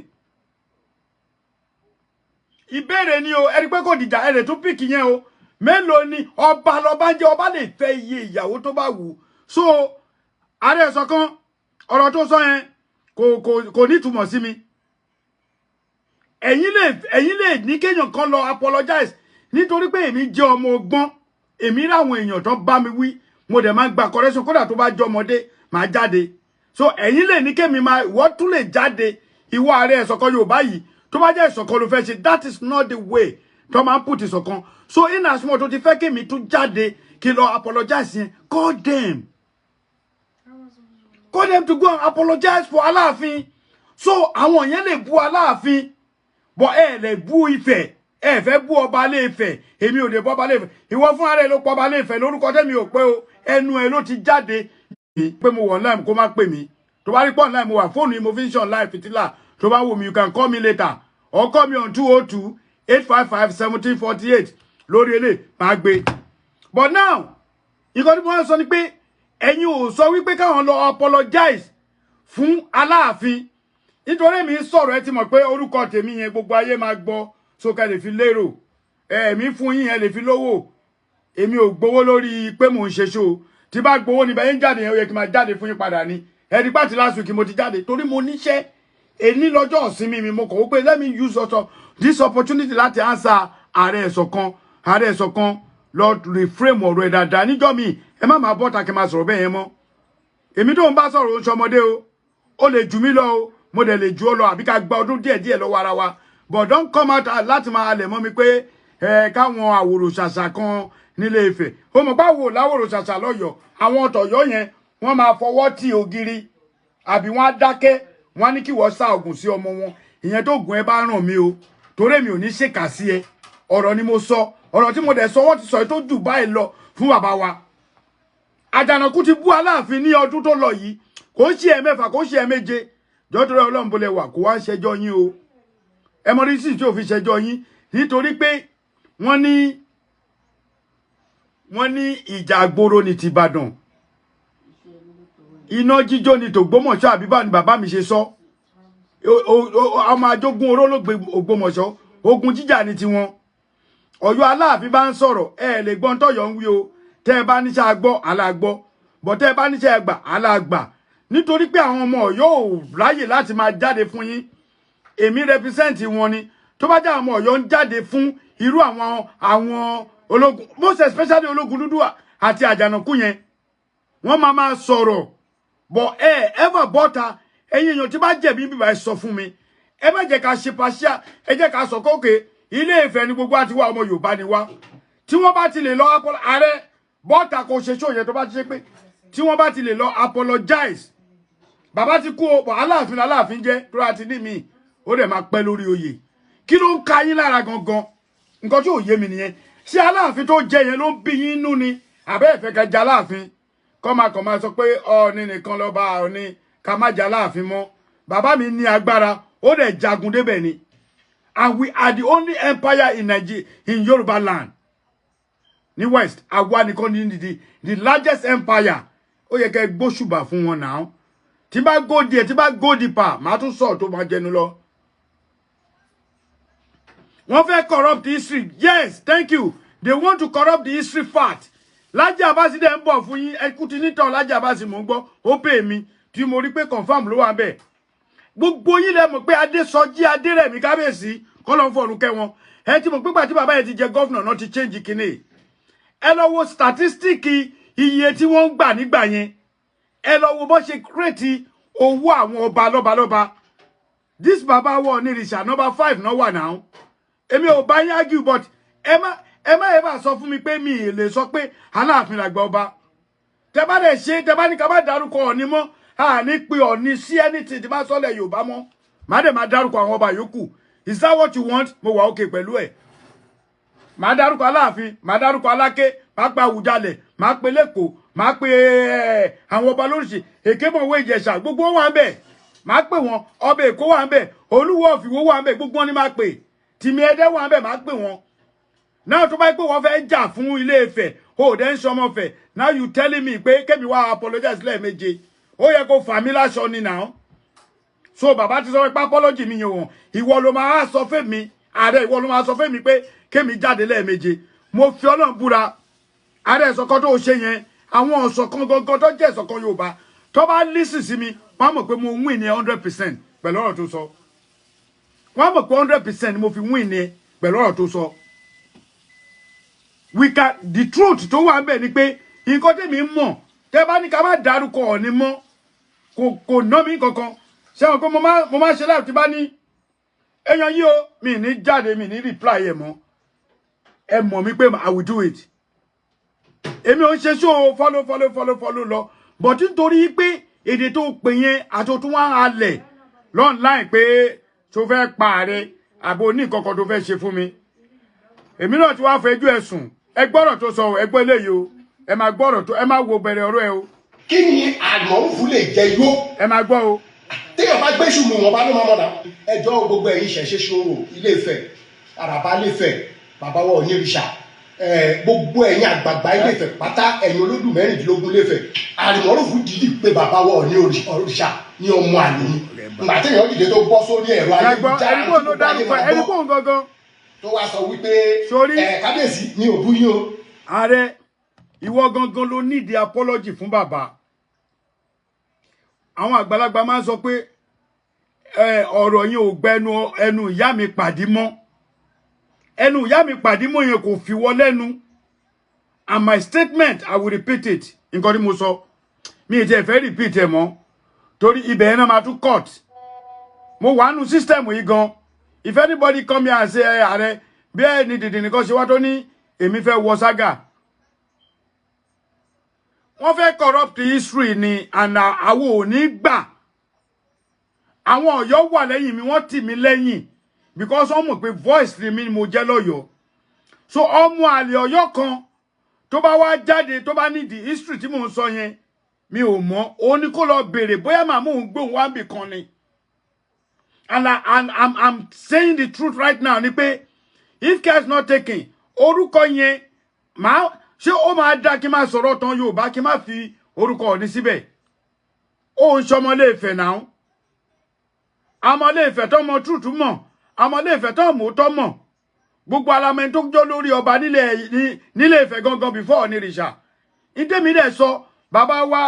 Ìbéèrè ni o. Ẹni pé kò dìjà, ẹ lè tún pick yẹn o. Mélòó ni ọba lọba ń jẹ? Ọba lè fẹ́ iye ìyàwó tó bá wù ú. So ààrẹ sọ kan, ọ̀rọ̀ tó sọ yẹn kò nítumọ̀ sí mi. Ẹ̀yin lè ní kéèyàn kan lọ apologize nítorí pé èmi jẹ́ ọmọ ọgbọ́n. Èmi ráwọn èèyàn tó bá mi wí, mo dẹ̀ máa ń gba correction. Kódà tó bá jẹ́ ọmọdé, máa jáde. So ẹ̀yin lè ní kémi máa, ìwọ tún lè jáde, ìwọ ààrẹ ìṣọ̀kan Yorùbá yìí. Tó bá jẹ́ ìṣọ̀kan ló fẹ́ ṣe, that is not the way tó máa ń put ìṣọ̀kan. So in as much tó ti fẹ́ kémi tún jáde kí lọ apologize yẹn, call them, call them to go and apologize for Aláàfin. So àwọn yẹn lè bú Aláàfin bọ, ẹ lè bú Ifẹ̀. Ẹ fẹ́ bú ọba Ilé Ifẹ̀, èmi ò lè bọ́ ọba Ilé Ifẹ̀. Ìwọ fún ara ẹ ló pọ̀ ọba Ilé Ifẹ̀ lórúkọ tẹ́mi ò pé o. Ẹnu ẹ ló ti jáde pé mo wọ̀ online, kó má pè mí. Tó bá rí pọ̀ online mo wà, fóònù yìí mo fi ń ṣe online fìtílà. Tó bá wù mí, you can call me later or call me on 202-855-1748. Lórí ilé máa gbé. But now, nǹkan tí mo wá sọ ni pé ẹ̀yin ò sọ wípé káwọn lọ apologize fún Aláàfin nítorí èmi ń sọ̀rọ̀. Ẹ ti mọ̀ pé orúkọ tèmi yẹn, gbogbo ayé máa gbọ́, so ká lè fi lérò ẹ̀mí fún yín, ẹ lè fi lówó. Èmi ò gbowó lórí pé mò ń ṣe ṣó. Tí bá gbowó níbẹ̀ yín jáde yẹn, ó yẹ kí n máa jáde fún yín padà ni. Ẹni pàtí last week mo ti jáde torí mo níṣẹ́. Èní lọ́jọ́ ìsinmi mi, mo kọ̀ wó pé let me use also this opportunity láti answer ààrẹ ìṣọ̀kan. Ààrẹ ìṣọ̀kan, lọ reframe ọ̀rọ̀ ẹ̀ dáadáa. Níjọ́ mi, ẹ má máa bọ́ta kí n máa sọ̀rọ̀ bẹ́ẹ̀ yẹn mọ́. Èmi tó ń bá sọ̀rọ̀ ń ṣọmọdé o. Ó lè jù mí lọ o, mo dẹ̀ lè jù ọ lọ, àbí ká gba ọdún díẹ̀ díẹ̀ lọ́wọ́ ara wa. But don't come out láti máa halẹ̀ mọ́ mi pé ẹ káwọn àwòrò ṣàṣà kan nílé Ifẹ̀. Ó mọ̀ báwo láwòrò ṣàṣà lọ́yọ̀ọ́, àwọn tọ̀yọ́ yẹn, wọ́n máa fọwọ́ tì ògiri àbí wọ́n á dákẹ́. Wọ́n á ní kí wọ́n sá ògùn sí ọmọ wọn. Ìyẹn tó gùn ẹ bá ràn mí o, torí èmi ò ní ṣèkà sí ẹ. Ọ̀rọ̀ ni mo sọ. Ọ̀rọ̀ tí mo dẹ̀ sọ, wọ́n ti sọ tó jù báyìí lọ fún bàbá wa. Àjànàkú ti bú Aláàfin ní ọdún tó lọ yìí. Kò ń ṣe ẹ̀mẹ́fà, kò ń ṣe ẹ̀méje. Jọ́tọ́rọ́ Ọlọ́run bó lẹ wà, kó wá ń ṣẹjọ́ yín o. Ẹ mọ ní sí tí ò fi ṣẹjọ́ yín, nítorí pé wọ́n ní ìjà àgbòrò ní tìbàdàn, iná jíjó ní tògbómọ̀ṣọ́. Àbí báwo ni bàbá mi ṣe sọ? Ọmọ ajógún oró ló gbé Ògbómọ̀ṣọ́, ogun jíjà ní tiwọn. Ọ̀yọ́ Aláàfin bá ń sọ̀rọ̀, ẹ lè gbọ́n tọ̀yọ́ ń wí o. Tẹ́ ẹ bá níṣẹ́ agbọ́ aláàgbọ́ bọ̀, tẹ́ ẹ bá níṣẹ́ ẹgbà aláàgbà, nítorí pé àwọn ọmọ Ọ̀yọ́ ò ráyè láti máa jáde fún yín. Èmi represent wọn ni. Tó bá jẹ́ àwọn ọmọ Ọ̀yọ́ ń jáde fún irú àwọn ológun, most especially ológun dúdú àti àjànàkú yẹn, wọ́n máa máa sọ̀rọ̀ bọ̀. Ẹ ever bọ́ta. Ẹ̀yin èèyàn tí bá jẹ̀bi bíbá, ẹ sọ fún mi. Ẹ má jẹ́ ká ṣe pàṣẹ, ẹ jẹ́ ká sọ kókè. Ilé Ifẹ̀ ni gbogbo àti wá, ọmọ Yorùbá ni wá. Tí wọ́n bá ti lè lọ ààrẹ bọ́ọ̀tà kò ṣe ṣó yẹn, tó bá ti ṣe pé tí wọ́n bá ti lè lọ apologize, bàbá ti kú o, bọ̀ Aláàfin Aláàfin jẹ́ tó láti ní mi, ó dẹ̀ máa pẹ́ lórí oyè. Kí ló ń ka yín lára gangan? Nǹkan tí ò yé mi nìyẹn. Ṣé Aláàfin tó jẹ yẹn ló ń bí yín nú ni, àbẹ́ ìfẹ́ kẹjà Aláàfin kọ́ máa kàn máa sọ pé Ọọ̀ni nìkan lọ́ba, Ọọ̀ni, ká má jẹ Aláàfin mọ́? Bàbá mi ní agbára, ó dẹ̀ jagun débẹ̀ ni. And we are the only empire in Nigeria, in Yoruba land, ní West. Àwa nìkan ní the largest empire. Ó yẹ kẹ́ gbóṣùbà fún wọn náà. Tí bá go there, tí bá go deeper, màá tún sọ̀rọ̀ tó máa jẹnu lọ. Wọ́n fẹ́ corrupt the history. Yes, thank you. They want to corrupt the history fact. Lájí Abbas dẹ̀ ń bọ̀ fún yín. Ẹkú ti nítàn Lájí Abbas, mò ń gbọ́, ó pè mí tí mo rí pé confam ló wà bẹ́ẹ̀. Gbogbo yín lẹ mọ̀ pé Adésọjí Adérẹ̀mí, kábíyèsí, kọ́lọ́ ń fọ̀rùn kẹ́ wọn. Ẹ ti mọ̀ pé gbà tí bàbá yẹn ti jẹ governor náà ti change kinní. Ẹ lọ wo statistic iye tí wọ́n ń gbà nígbà yẹn. Ẹ lọ wo bó ṣe create owó àwọn ọba lọ́balọ́ba. This baba wọ ní ìrìṣà number 5 náà wà náà. Èmi ò bá yín argue, but ẹ má ẹ bá sọ fún mi pé mi ì lè sọ pé Aláàfin làgbà ọba. Tẹ bá dẹ̀ ṣe, tẹ bá ní ká má dárúkọ Ọ̀ní mọ́, a ní pé Ọ̀ní sí anything tí bá sọ́lẹ̀ Yorùbá mọ́. Má dẹ̀ má dárúkọ àwọn ọba yòókù. Is that what you want? Mo wà okay pẹ̀lú ẹ̀. Má dárúkọ Aláàfin, má dárúkọ Aláké, má pe Àwùjalẹ̀, má pe Lẹ́kọ̀ọ́, má pe àwọn ọba lóríṣi, Èkémọ̀wé, Ìjẹ̀ṣà, gbogbo wọn wà ń bẹ̀, má pè wọn. Ọba Èkó wà ń bẹ̀, Olúwo ọ̀fìwó wà ń bẹ̀, gbogbo wọn ni má pè. Tìmí Ẹdẹ wà ń bẹ̀, má pè wọn náà. Tó bá yẹ pé wọ́n fẹ́ jà fún Ilé Ifẹ̀, ó dẹ̀ ń sọmọ fẹ̀. Now you telling me pé kémi wá apologize lẹ́ẹ̀méje, ó yẹ kó fà mí láṣọ ni now. So bàbá ti sọ pé apology mi yẹn wọ̀n. Ìwọ ló máa sọ fún mi, ààrẹ, ìwọ ló máa sọ fún mi pé kémi jáde lẹ́ẹ̀méje. Mo fi Ọlọ́run búra, ààrẹ, ìsọ̀kan tó ṣe yẹn, àwọn ọ̀sọ̀kan gangan tó jẹ́ ìsọ̀kan Yorùbá, tó bá listen sí mi, wọ́n mọ̀ pé mo win ní 100% pẹ̀lú ọ̀rọ̀ tó sọ. Wọ́n mọ̀ pé 100% mo fi win ní pẹ̀lú ọ̀rọ̀ tó sọ. We can, the truth tó wà ń bẹ̀ ni pé nǹkan tèmi mọ̀, tẹ́ bá ní ká má dárúkọ Ọ̀ọ̀ni mọ́, kò ná mi kankan. Ṣé wọn pé mo máa ṣe láti bá ní èèyàn yìí o, mi ní jáde, mi ní reply ẹ mọ́. Ẹ mọ̀ mi pé I will do it. Èmi ò ń ṣe ṣó follow, follow, follow, follow lọ, but nítorí pé èdè tó pè yẹn àti tó wá halẹ̀ online pé tó fẹ́ pa ààrẹ, àbò ní nǹkan kan tó fẹ́ ṣe fún mi, èmi náà ti wá fẹjú ẹ̀sùn. Ẹ gbọ́rọ̀ tó sọ, ẹ gbọ́ eléyìí o. Ẹ máa gbọ́rọ̀ tó, ẹ máa wo bẹ̀rẹ̀ ọ̀rọ̀ ẹ o. Kí ni àmọ̀rúfú lè jẹ yó? Ẹ máa gbọ́ o. Téèyàn bá gbé ṣùgbọ́n wọn bá ló máa mọ̀nà ẹjọ́. Gbogbo ẹ̀yin ìṣẹ̀ṣe, ṣòro Ilé Ifẹ̀, Àràbá Ilé Ifẹ̀, bàbá wa Onírìṣà, gbogbo ẹ̀yin àgbààgbà Ilé Ifẹ̀ pátá, ẹ̀yin olódù 16 Ilé Ifẹ̀, àrìmọ́rùfù dìdí pé bàbá wa Onírìṣà ní ọmọ àlè ni. Ìgbà téèyàn dìde tó bọ́ sórí ẹ̀rọ ayélujára, ẹni bóun ló dárúkọ, ẹni bóun gangan tó wá sọ wípé Sórí. Ẹ kábíyèsí ní òbú yín o. Ààrẹ, ìwọ gangan ló need apology fún bàbá. Àwọn àgbàlagbà máa ń sọ pé ọ̀rọ̀ yẹn ò gbẹnu ẹnu ìyá mi pàdé mọ́. Ẹnu ìyá mi pàdé mọ́ yẹn kò fi wọ lẹ́nu. And my statement, I will repeat it. Nǹkan tí mo sọ, mi ì tiẹ̀ fẹ́ repeat ẹ̀ mọ́ torí ibẹ̀ yẹn náà máa tún cut. Mo wà nù system yìí gan. If anybody come here and say, ẹ ààrẹ, bí ẹ ní dìdì nìkan ṣe wá tó ní èmi fẹ́ wọ ságà, wọ́n fẹ́ corrupt history ni, and àwọn ò ní gbà. Àwọn Ọ̀yọ́ wà lẹ́yìn mi, wọ́n tì mí lẹ́yìn because wọ́n mọ̀ pé voice ni mi ni mo jẹ́ lọ́yọ̀ọ́. So ọmọ àlè Ọ̀yọ́ kan tó bá wá jáde, tó bá ní the history tí mò ń sọ yẹn, mi ò mọ̀, òun ni kó lọ béèrè bóyá màmú òun gbóhùn wá bì kan ni. And I'm saying the truth right now ni pé if care is not taken, orúkọ yẹn máa ṣé ó máa dá kí n máa sọ̀rọ̀ tán Yorùbá, kí n má fi orúkọ Ọ̀ní síbẹ̀. Ó ń ṣọmọlé Ifẹ̀ náà. Ọmọlé Ifẹ̀ tó mọ truth mọ̀, ọmọlé Ifẹ̀ tó mọ̀ tó mọ̀, gbogbo alamẹ tó jọ lórí ọba nílé Ifẹ̀ gangan before Onírìṣà. Ìdẹ́mi dẹ̀ sọ, bàbá wa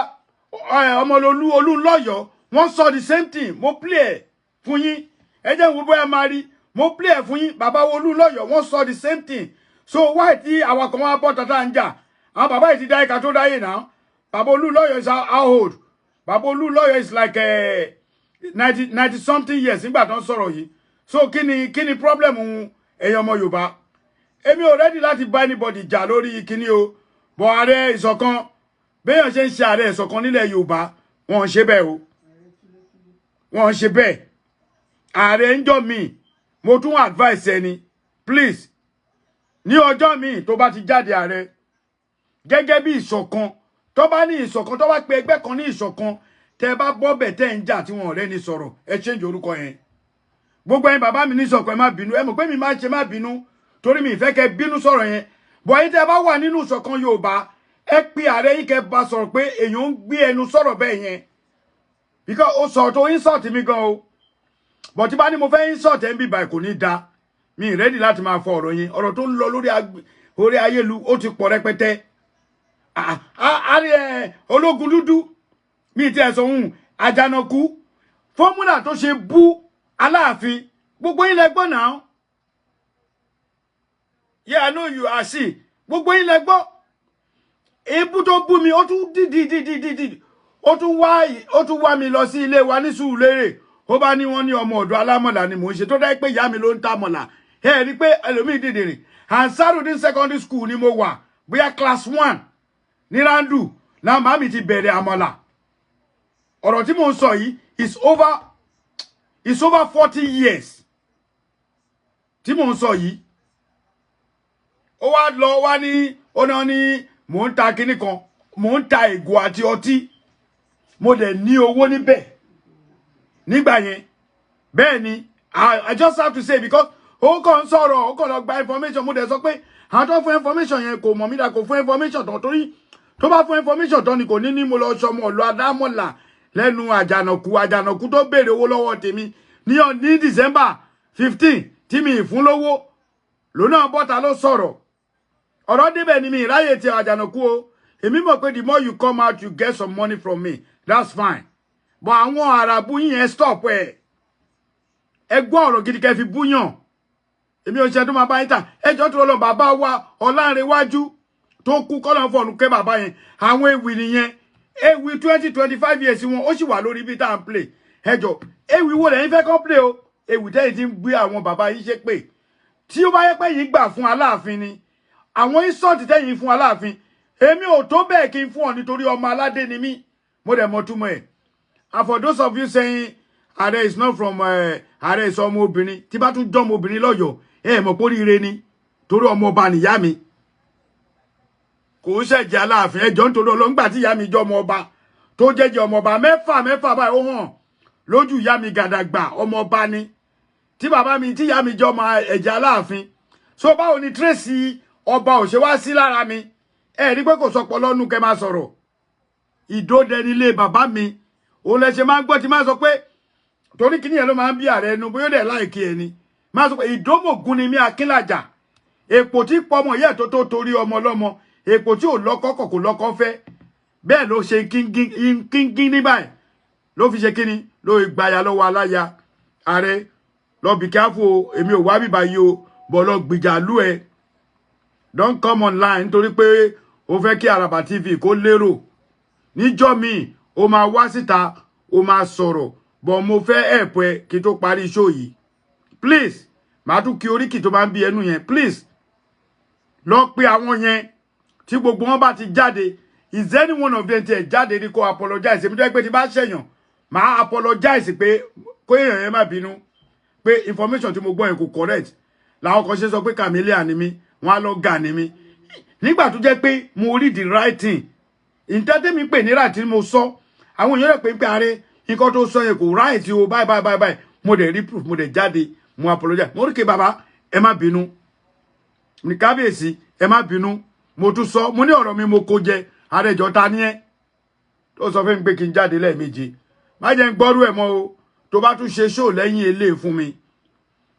Ọmọlolú Olúńlọ́yọ̀, wọ́n sọ the same thing. Mo play ẹ̀ fún yín, ẹ jẹ́ ìwọ bóyá máa rí. Mo play ẹ̀ fún yín. Bàbá wa Olúńlọ́yọ̀, wọ́n sọ the same thing. So why tí àwa kan wá bọ́ tata ń jà? Àwọn bàbá yìí ti dá ìka tó dáyé náà. Bàbá Olúńlọ́yọ̀ is how old? Bàbá Olúńlọ́yọ̀ is like 90 something years nígbà tó ń sọ̀rọ̀ yìí. So kí ni problem ẹ̀yin ọmọ Yorùbá? Èmi ò ready láti bá anybody jà lórí kíní o, bọ̀ ààrẹ ìṣọ̀kan, béèyàn ṣe ń ṣe ààrẹ ìṣọ̀kan nílẹ̀ Yorùbá, wọ́n ń ṣe bẹ́ẹ̀ o, wọ́n ń ṣe bẹ́ẹ̀. Ààrẹ ń jọ mi, mo tún advice ẹni, please, ní ọjọ́ míì tó bá ti jáde ààrẹ gẹ́gẹ́ bí ìṣọ̀kan, tó bá ní ìṣọ̀kan, tó bá pe ẹgbẹ́ kan ní ìṣọ̀kan, tẹ́ bá bọ́ bẹ̀, tẹ́ ń jà tí wọn ọ̀rẹ́ ni sọ̀rọ̀, ẹ change orúkọ yẹn. Gbogbo ẹ̀yin bàbá mi ní ìṣọ̀kan, ẹ má bínú. Ẹ mọ̀ pé mi máa ń ṣe má bínú torí mi ìfẹ́ kẹ́ bínú sọ̀rọ̀ yẹn. Bọ̀ yín tẹ́ bá wà nínú ìṣọ̀kan Yorùbá, ẹ pe ààrẹ yín, kẹ́ bá sọ̀rọ̀ pé èèyàn ń gbé ẹnu sọ̀rọ̀ bẹ́ẹ̀ yẹn, because ó sọ̀rọ̀ tó insult mi gan o. But tí bá ní mo fẹ́ insult ẹ̀ ń bíbà, kò ní da. Mi ì ready láti máa fọ ọ̀rọ̀ yẹn. Ọ̀rọ̀ tó ń lọ lórí orí ayélu, ó ti pọ̀ rẹpẹtẹ. Ológun dúdú mi ti ẹ̀ sọ ohun àjànàkú fọ́múlà tó ṣe bú Aláàfin, gbogbo yín lẹ gbọ́ náà. Yeah, I know you are. See, gbogbo yín lẹ gbọ́ ebú tó bú mi. Ó tún dídì dídì dídì, ó tún wá mi lọ sí ilé wa ní Sùúrùlérè. Ó bá ní wọ́n ní ọmọ ọ̀dọ̀ alámọ̀là ni mò ń ṣe, tó dá pé ìyá mi ló ń ta mọ̀là. Ẹ rí i pé ẹlòmíì dìde rìn. Ansarudin Secondary School ni mo wà, bóyá class 1 ní Randu làwọn màmí ti bẹ̀rẹ̀ àmọ̀là. Ọ̀rọ̀ tí mò ń sọ yìí is over 40 years tí mò ń sọ yìí. Ó wá lọ wá ní ó náà ní mò ń ta kinní kan, mò ń ta ìgò àti ọtí. Mo dẹ̀ ní owó níbẹ̀ nígbà yẹn. Bẹ́ẹ̀ ni, I just have to say, because ó kàn ń sọ̀rọ̀, ó kàn lọ gba information. Mo dẹ̀ sọ pé àwọn tó fún information yẹn kò mọ̀ mí dá, kò fún information tán, torí tó bá fún information tán ni kò ní ní mo lọ sọmọ ọ̀lọ́ adámọ̀là lẹ́nu àjànàkú. Àjànàkú tó béèrè owó lọ́wọ́ tèmi ní December 15 tí mi ì fún lówó lónà bọ́ta ló sọ̀rọ̀. Ọ̀rọ̀ débẹ̀ ni mi ìráyè ti àjànàkú o. Èmi mọ̀ pé the more you come out, you get some money from me, that's fine. But àwọn àràbù yín yẹn, stop ẹ. Ẹ gbọ́ ọ̀rọ̀ gidi kẹ́ fi búyàn. Èmi ò ṣe tó máa bá yín tà. Ẹjọ́ tó lọ, bàbá wa Ọlánrewájú tó kú, kọ́lọ́ fọ̀nù kẹ́ bàbá yẹn. Àwọn ewì nìyẹn, ewì 20, 25 years wọn, ó sì wà lórí ibi tá à ń play. Ẹjọ́, ewì wo lẹ́yìn fẹ́ kọ́ play o? Ewì tẹ́yìn ti ń gbé àwọn bàbá yín ṣe pé tí ó bá yẹ pé yín gbà fún Aláàfin ni, àwọn insult tẹ́yìn fún Aláàfin, èmi ò tó bẹ́ẹ̀ kí n fún ọ, nítorí ọmọ aládé ni mí, mo dẹ̀ mọ̀ túmọ̀ ẹ̀. And for those of you saying ààrẹ is not from ààrẹ is ọmọ obìnrin, tí bá tún jọmọ obìnrin lọ́yọ̀ọ́, ẹ mọ̀ pé oríire ni, torí ọmọ ọba nìyá mi, kò ń ṣẹ̀jẹ̀ Aláàfin. Ẹjọ́, nítorí ọlọ́ngbà tí ìyá mi jọ ọmọ ọba, tó jẹ́jẹ́ ọmọ ọba mẹ́fà mẹ́fà báyìí, ó hàn lójú ìyá mi gàdàgbà, ọmọ ọba ni. Tí bàbá mi, tí ìyá mi jọ ọmọ ẹ̀jẹ̀ Aláàfin, so báwo ni trace ọba ò ṣe wá sí lára mi? Ẹ rí pé kò sọpọ̀ lọ́nu kẹ́ máa sọ̀rọ̀. Ìdódẹnilé bàbá mi, òun lẹ ṣe máa ń gbọ́ tí máa sọ pé torí kíní yẹn ló máa ń bí ààrẹ ẹnu, bóyá ó dẹ̀ láìkí ẹni máa sọ pé ìdómògún ni mí, akínlàjà èpò tí pọmọ yẹ tó torí ọmọ ọlọ́mọ, èpò tí ò lọ́kọ kọ̀, kò lọ́kọ fẹ́. Bẹ́ẹ̀ ló ṣe kíngín ní báyìí, ló fi ṣe kíni, ló gbaya lọ́wọ́ aláya. Ààrẹ, lọ be careful o. Èmi ò wá bíbá yìí o, bọ̀ lọ gbìjà lú ẹ. Don't come online nítorí pé o fẹ́ kí Àràbà TV kó lérò. Níjọ́ míì, o máa wá síta, o máa sọ̀rọ̀. Bọ̀ mo fẹ́ help ẹ kí n tó parí show yìí. Please, màá tún kí oríkì tó máa ń bí ẹnu yẹn. Please, lọ pe àwọn yẹn. Tí gbogbo wọn bá ti jáde, is any one of them tiẹ̀ jáde ní kó apologize? Èmi tó yẹ pé tí bá ṣẹ̀yàn, màá apologize pé kó èèyàn yẹn má bínú pé information tí mo gbọ́ yẹn kò correct. Làwọn kan ṣe sọ pé chameleon ni mí, wọn á lọ gà ni mí, nígbà tó jẹ́ pé mo rí the right thing. Nǹkan tẹ́mi pè ní right tí mo sọ, àwọn èèyàn rẹ̀ pé ààrẹ, nǹkan tó sọ yẹn kò right o, báyìí báyìí báyìí báyìí. Mo dẹ̀ rí proof, mo dẹ̀ jáde, mo apologize. Mo rí kí bàbá, ẹ má bínú ní kábíyèsí, ẹ má bínú. Mo tún sọ, mo ní ọ̀rọ̀ mi mo kó jẹ. Ààrẹ, ìjọ ta ni ẹ tó sọ fún mi pé kí n jáde lẹ́ẹ̀mejì? Má jẹ́ ń gbọ́rú ẹ̀ mọ́ o. Tó bá tún ṣe show lẹ́yìn eléyìí fún mi,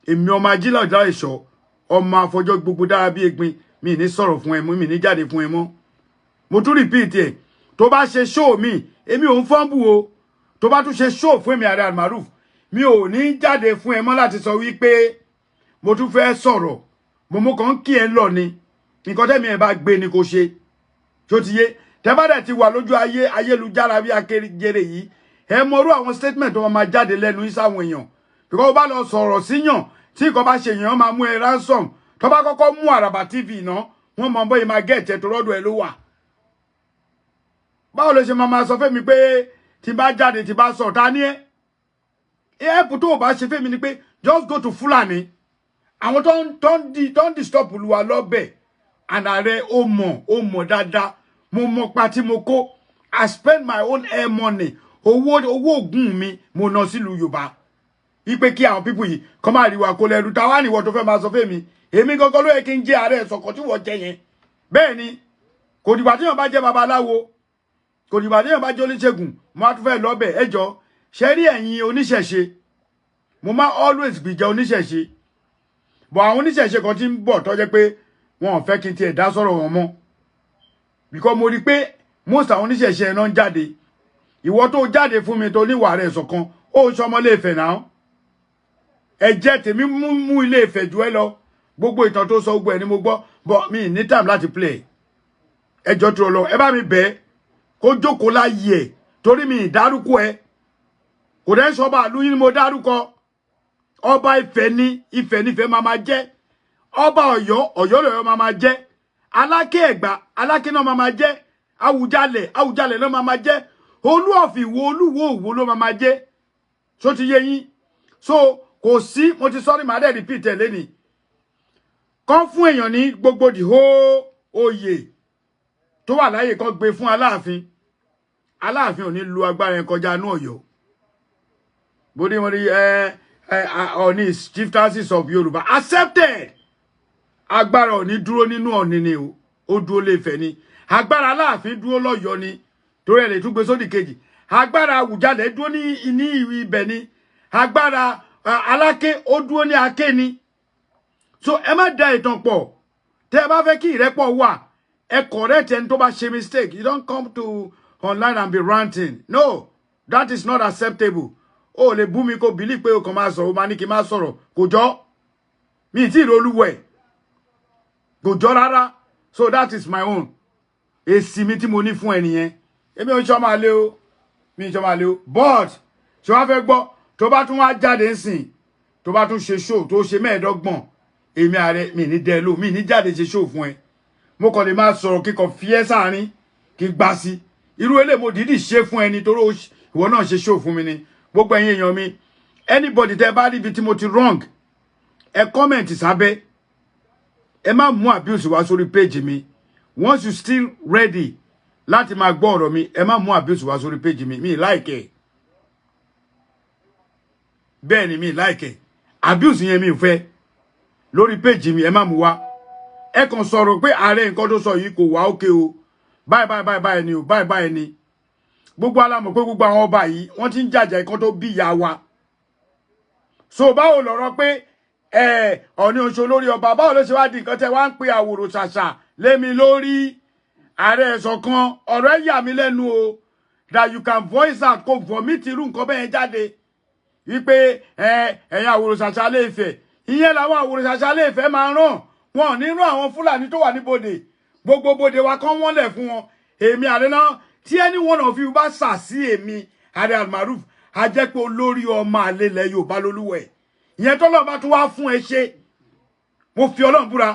èmi ọmọ ajílẹ̀ ọ̀dà ìṣọ́, ọmọ àfọjọ́ gbogbo dára bí egbin, mi ní sọ̀rọ̀ fún ẹ mọ́, mi ní jáde fún ẹ mọ́. Mo tún repeat ẹ̀, tó bá ṣe show mi, èmi ò ń fọ́nbù o. Tó bá tún ṣe show fún èmi ààrẹ Almaroof, mi ò ní jáde fún ẹ mọ́ láti sọ wípé mo tún fẹ́ sọ̀rọ̀. Mo kàn ń kí ẹ lọ ni. Nǹkan tẹ́mi ẹ̀ bá gbé ni kò ṣe tó ti yé. Tẹ́ bá dẹ̀ ti wà lójú ayé ayélujára bí akéré yìí, ẹ mọrú àwọn statement tó máa jáde lẹ́nu yín sáwọn èèyàn, because ó bá lọ sọ̀rọ̀ síyàn, tí nǹkan bá ṣe èèyàn, máa mú ẹ ransom. Tó bá kọ́kọ́ mú Àràbà TV náà, wọ́n mọ bóyá máa get ẹ̀ tó rọ́dọ̀ ẹ̀ ló wà. Báwo ló ṣe máa máa sọ fẹ́mi pé tí bá jáde, tí bá sọ, ta ni ẹ́? Help tó o bá ṣe fẹ́mi ni pé just go to Fúlàní, àwọn tó ń disturb olúwa lọ́bẹ̀. And ààrẹ, ó mọ̀, ó mọ̀ dáadáa. Mo mọ̀ pa tí mo kó. I spend my own air money, owó ògùn mi mo ná sílùú Yorùbá ipe kí àwọn people yìí kọ́ máa rí wa kó lẹ́rú. Táwa níwọ̀ tó fẹ́ máa sọ fẹ́mi? Èmi gangan ló yẹ kí n jẹ́ ààrẹ ìsọ̀kan tí wọ́n jẹ yẹn. Bẹ́ẹ̀ ni, kò dìgbà tí yàn bá jẹ́ babaláwo, kò dìgbà tí yàn bá jẹ́ oníṣègùn. Mo á tún fẹ́ lọ́bẹ̀. Ẹ jọ, ṣe rí ẹ̀yin oníṣẹ̀ṣe, mo máa always gbìjà oníṣẹ̀ṣe bọ̀. Àwọn oníṣẹ̀ṣe kan tí ń bọ̀ tó jẹ́ pé wọn ò fẹ́ kí n tiẹ̀ dá sọ̀rọ̀ wọn mọ́, because mo rí i pé most àwọn oníṣẹ̀ṣe ẹ̀ náà ń jáde. Ìwọ tó jáde fún mi tó níwà rẹ̀ ṣọ̀kan, ó ń sọmọ Ilé Ifẹ̀ náà. Ẹ̀jẹ̀ tèmi mú Ilé Ifẹ̀ jù ẹ lọ. Gbogbo ìtàn tó sọ, gbogbo ẹ̀ ni mo gbọ́, but mi ní time láti play. Ẹjọ́ tó lọ, ẹ bá mi bẹ̀ kó jókòó láyé ẹ̀, torí mi ìdárúkọ ẹ kò dẹ́ sọba àlú yín ni mo dárúkọ. Ọba Ifẹ̀ ní Ifẹ̀ nífẹ̀ẹ́ máa máa jẹ́, ọba Ọ̀yọ́, Ọ̀yọ́ lọ́yọ́ máa máa jẹ́, Aláké Ẹ̀gbá, Aláké náà máa máa jẹ́, Àwùjalẹ̀, Àwùjalẹ̀ náà máa máa jẹ́, Olú of Ìwó, Olúwo Òwò ló máa máa jẹ́. So ti yé yín? So kò sí, mo ti sọ́rí, màá dẹ̀ repeat ẹ̀ lẹ́nìí. Kán fún èèyàn ní gbogbo the whole oyè tó wà láyè, kan gbé fún Aláàfin. Aláàfin ò ní lu agbára yẹn kọjá inú Ọ̀yọ́. Bóde wọn rí ẹ ẹ Ọọ̀ni is chieftaincy of Yorùbá accepted. Agbára Ọọ̀ni dúró nínú Ọọ̀ni ni o, ó dúró lé Ifẹ̀ ni. Agbára Aláàfin dúró lọ́yọ̀ọ́ ni, torí ẹ̀ lè tún gbé sódì kejì. Agbára Àwùjalẹ̀ dúró ní ibẹ̀ ni. Agbára Aláké, ó dúró ní Aké ni. So ẹ má da ìtàn pọ̀. Tẹ́ ẹ bá fẹ́ kí ìrẹ́pọ̀ wà, ẹ correct ẹni tó bá ṣe mistake. You don't come to online and be ranting. No, that is not acceptable. O lè bú mi, kó believe pé o kàn máa sọ̀rọ̀, o máa ní kí n má sọ̀rọ̀. Kò jọ́ mi ì tí ì rolúwẹ̀, kò jọ́ rárá. So that is my own èsì mi tí mo ní fún ẹ nìyẹn. Èmi ò ń sọ máa lé o, mi ń sọ máa lé o, but ṣé wàá fẹ́ gbọ́? Tó bá tún wá jáde ńsìn, tó bá tún ṣe show tó ṣe 25, èmi ààrẹ mi ní dẹ́ lò, mi ní jáde ṣe show fún ẹ. Mo kàn lè máa sọ̀rọ̀ kíkọ fi ẹ́ sáàrin kí gbá sí irú eléyìí. Mo dìídì ṣe fún ẹni torí ìwọ náà ṣe show fún mi ni. Gbogbo ẹ̀yin èèyàn mi, anybody tẹ́ bá rí ibi tí mo ti wrong, ẹ comment sábẹ́. Ẹ má mú abuse wá sórí page mi. Once you still ready láti máa gbọ́ ọ̀rọ̀ mi, ẹ má mú abuse wá sórí page mi. Mi like ẹ. Bẹ́ẹ̀ ni, mi like ẹ. Abuse yẹn, mi ò fẹ́ lórí page mi. Ẹ má mú wá. Ẹ kàn sọ̀rọ̀ pé ààrẹ, nǹkan tó sọ yìí kò wá òkè o, báyìí báyìí báyìí báyìí ni o, báyìí báyìí ni. Gbogbo alámọ̀ pé gbogbo àwọn ọba yìí, wọ́n ti ń jàjà nǹkan tó bí ìyá wa. So báwo lọ̀rọ̀ pé ẹ Ọ̀ní oṣù lórí ọba, báwo ló ṣe wá di nǹkan tẹ́ wá ń pe àwòrò ṣàṣà lémi lórí? Ààrẹ ẹ̀sọ̀ kan, ọ̀rọ̀ ẹ̀ yà mí lẹ́nu o, that you can voice out, kó vomit irú nǹkan bẹ́ẹ̀ jáde wípé ẹ ẹ̀yin àwòrò ṣàṣà lè fẹ̀. Ìyẹn làwọn àwòrò ṣàṣà lè fẹ́ máa ràn wọn ò ní rán àwọn Fúlàní tó wà ní bodè, gbogbo bodè wa kán wọ́n lẹ̀ fún wọn. Èmi ààrẹ náà, tí any one of you bá sà sí èmi ààrẹ Almaroof, a jẹ́ pé olórí ọmọ àlè ilẹ̀ Yorùbá lólúwẹ̀. Ìyẹn tọ́lọ́ bá tún wá fún ẹ ṣe, mo fi Ọlọ́run búra,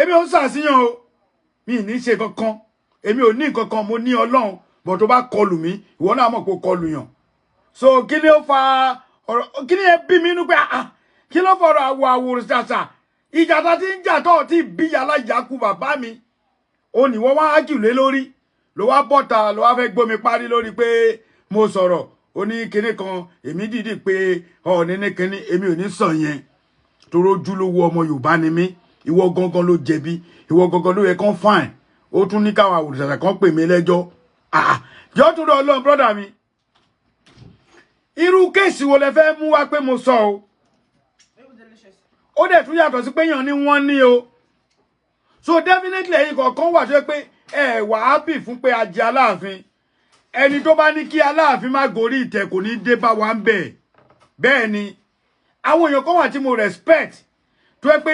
èmi ò ń ṣàṣìyàn o. Mi ní ṣe kankan, èmi ò ní nǹkan kan, mo ní Ọlọ́run. Bọ̀ tó bá kọlù mí, ìwọ náà mọ̀ pé ó kọlù yàn. So kí ni ó fa ọ̀rọ̀? Kí ni ẹ bí mi inú pé ah, kí ló fọ̀rọ̀ àwọ̀ àwòrán ṣàṣà ìjà tá ti ń jà tó ti bí yàrá ìyàkú bàbá mi? Ó ní wọ́n wá ájù lé lórí, ló wá bọ́ta, ló wá fẹ́ gbómi parí lórí pé mo sọ̀rọ̀. Ó ní kinní kan, èmi dìídì pé Ọọ̀ni ní kinní, èmi ò ní sàn yẹn torí ojúlówó ọmọ Yorùbá ni mí. Ìwọ gangan ló jẹ̀bi, ìwọ gangan ló yẹ kán fine. Ó tún ní káwọn àwòrán kan pè mí lẹ́jọ́. Jọ́ tó lọ Ọlọ́run, brother mi, irú case wo lẹ fẹ́ mú wá pé mo sọ o? Ó dẹ̀ tún yàtọ̀ sí pé yàn ní wọ́n ní o. So definitely, ẹ̀yin kọ̀ọ̀kan wà tó yẹ pé ẹ wà happy fún pé a jẹ Aláàfin. Ẹni tó bá ní kí Aláàfin má gorí ìtẹ́, kò ní dé bá wa ń bẹ̀. Bẹ́ẹ̀ ni, àwọn èèyàn kan wà tí mo respect, tó yẹ pé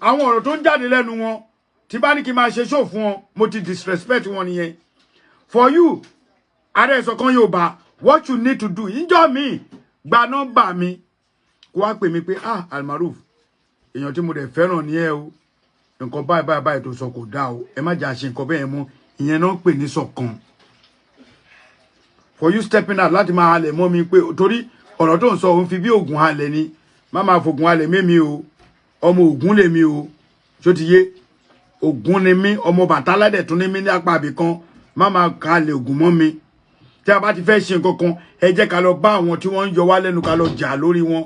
àwọn ọ̀rọ̀ tó ń jáde lẹ́nu wọn, tí bá ní kí n máa ṣe show fún wọn, mo ti disrespect wọn nìyẹn. For you, ààrẹ ìṣọ̀kan Yorùbá, what you need to do, ìjọ mi gba nọ́mbà mi, kó wá pè mí pé, "Ah, Almaroof." Èèyàn tí mo dẹ̀ fẹ́ràn ní ẹ o. Nǹkan báyìí báyìí báyìí tó sọ kò dáa o. Ẹ má jà ṣe nǹkan bẹ́ẹ̀ mọ́. Ìyẹn náà ń pè ní ṣọ̀kan. For you stepping out láti máa halẹ̀ mọ́ mi pé torí ọ̀rọ̀ tó ń sọ òun fi bí ògùn halẹ̀ ni. Má máa fògùn halẹ̀ mémi o. Ọmọ Ògún lèmi o. Ṣó ti yé? Ògún ni mí, ọmọ Bàtálá dẹ̀ tún ní mí ní apá àbí kan. Má máa halẹ̀ ògùn mọ́ mi. Tí a bá ti fẹ́ ṣe nǹkan kan, ẹ jẹ́ ká lọ bá àwọn tí wọ́n ń yọ wá lẹ́nu ká lọ jà lórí wọn.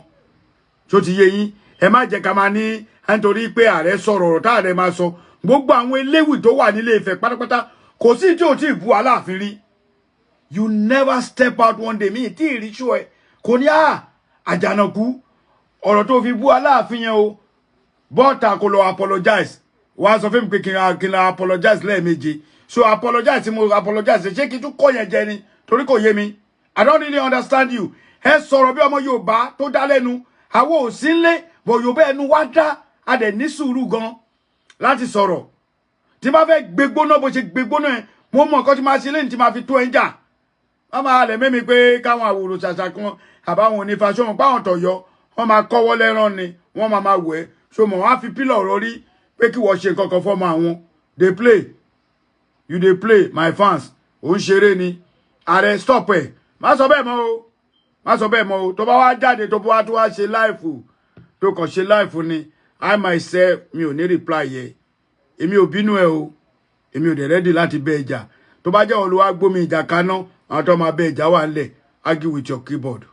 Ṣó ti yé yín? Ẹ má jẹ́ ká máa ní nítorí pé ààrẹ sọ̀rọ̀ ọ̀rọ̀ táàrẹ máa sọ. Gbogbo àwọn eléwì tó wà nílé Ifẹ̀ pátápátá kò sí tí ò tí ì bu Aláàfin rí. You never step out one day. Mi tí ì rí ṣó ẹ. Kò ní Àjànàkú ọ̀rọ̀ tó fi bú Aláàfin yẹn o. Bọ́ọ̀tà kò lọ apologize. Wàá sọ fún mi pé kí n apologize lẹ́ẹ̀méje. So apologize mo apologize. Ṣé kí n tún kọ́ yẹn jẹ ni? Torí kò yé mi. I don't really understand you. Ẹ sọ̀rọ̀ bí ọmọ Yorùbá tó dá lẹ́nu. Àwọn ò sí nlé, bọ̀ Yorùbá ẹnu wá dá. A dẹ̀ ní sùúrù gan láti sọ̀rọ̀. Tí bá fẹ́ gbégbóná bó ṣe gbégbóná ẹ, mo mọ nǹkan tí máa ṣe lẹ́yìn tí máa fi tó ẹ ń jà. Wọ́n máa lẹ̀ mẹ́mi pé káwọn àwòrò ṣàṣà kan àbáwọn onífàṣọ́mù páwọn tọ̀yọ́ wọ́n máa kọ́wọ́ lẹ́rán ni wọ́n máa máa wẹ̀ ẹ́. So mọ̀ wọ́n á fi pílọ̀ rọrí pé kí wọ́n ṣe nǹkan kan fọ́mọ àwọn. Dey play. You dey play, my fans. Ò ń ṣeré ni. Ààrẹ stop ẹ̀. Má sọ bẹ́ẹ̀ mọ́ o. Má sọ bẹ́ẹ̀ mọ́ o. Tó bá wá jáde tó bá wá tó wá ṣe live tó kàn ṣe live ni. I myself mi ò ní reply yẹ. Èmi ò bínú ẹ o. Èmi ò dẹ̀ ready láti bẹ́ ìjà. Tó bá jẹ́ olúwa gbómi ìjà kaná, àwọn tó máa bẹ́ ìjà wà ńlẹ̀. Argue with your keyboard.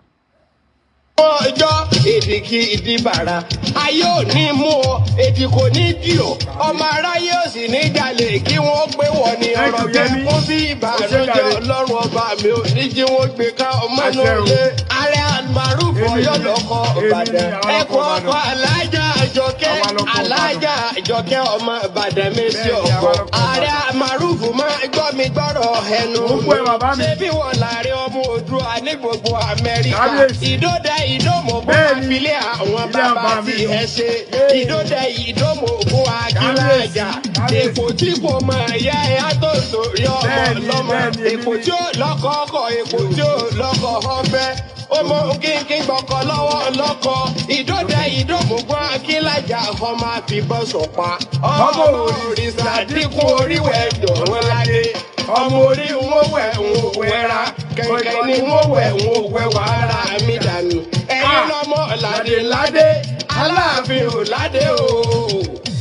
Ọjọ́ èdè kí ìdí bàrà ayé ò ní mú ọ, èdè kò ní dì ọ, ọmọ aráyé ò sì ní jalè kí wọ́n gbé wọ ní Thank ọ̀rọ̀ you, jẹ́ Yẹmí. kó bí Ó ṣe ìbànújẹ́. jàre. Ọlọ́run ọba mi ò ní jí wọ́n gbé ká ọmọ Àṣẹ náà o. lé ààrẹ Almaroof Èmi Ọ̀yọ́ ni- lọ́kọ èmi ni Ìbàdàn àwọn ẹkùn ọkọ̀ ọkọ Ìbàdàn. Alájà Àjọkẹ́ Àwa lọkọ̀ Ìbàdàn. Alájà Àjọkẹ́ ọmọ Ìbàdàn mi sí Bẹ́ẹ̀ni, ọkọ àwa lọkọ̀ ààrẹ Ìbàdàn. Almaroof máa gbọ́ mi gbọ́rọ̀ ẹnu Mo ń gbọ́ ẹ, bàbá mi. ṣé bí wọ́n láàrin ọmọ Oòduà ní gbogbo Amẹ́ríkà Kábíyèsí. Ìdódẹ ìdómò bó Bẹ́ẹ̀ni. abilé àwọn Ilé bàbá àbá mi tí nù. ẹ ṣe ìdódẹ ìdómò fún akíláàjà Kábíyèsí. Èpò tí kò mọ ẹ̀yà ẹ̀ á tó sórí ọmọ Bẹ́ẹ̀ni, lọ́mọ bẹ́ẹ̀ni, èmi èpò ni. tí ó lọ́kọ̀ ọkọ̀ èpò tí ó lọ́kọ̀ ọbẹ̀ ọmọ kínkín gbọ́kọ̀ lọ́wọ́ lọ́kọ̀ ìdódẹ ìdómò fún akíláàjà ọmọ àfibọ́ sọ̀pá ọmọ òrìṣà dínkù oríwẹ̀ dọ̀wọ́n ládé ọmọ orí ń wẹ̀ ń wẹ̀ra kẹ̀kẹ́ ni wọ́n wẹ̀ ń wẹ̀ wàhálà mi dànù ẹ̀yin lọ́mọ ládé ládé Aláàfin ò ládé o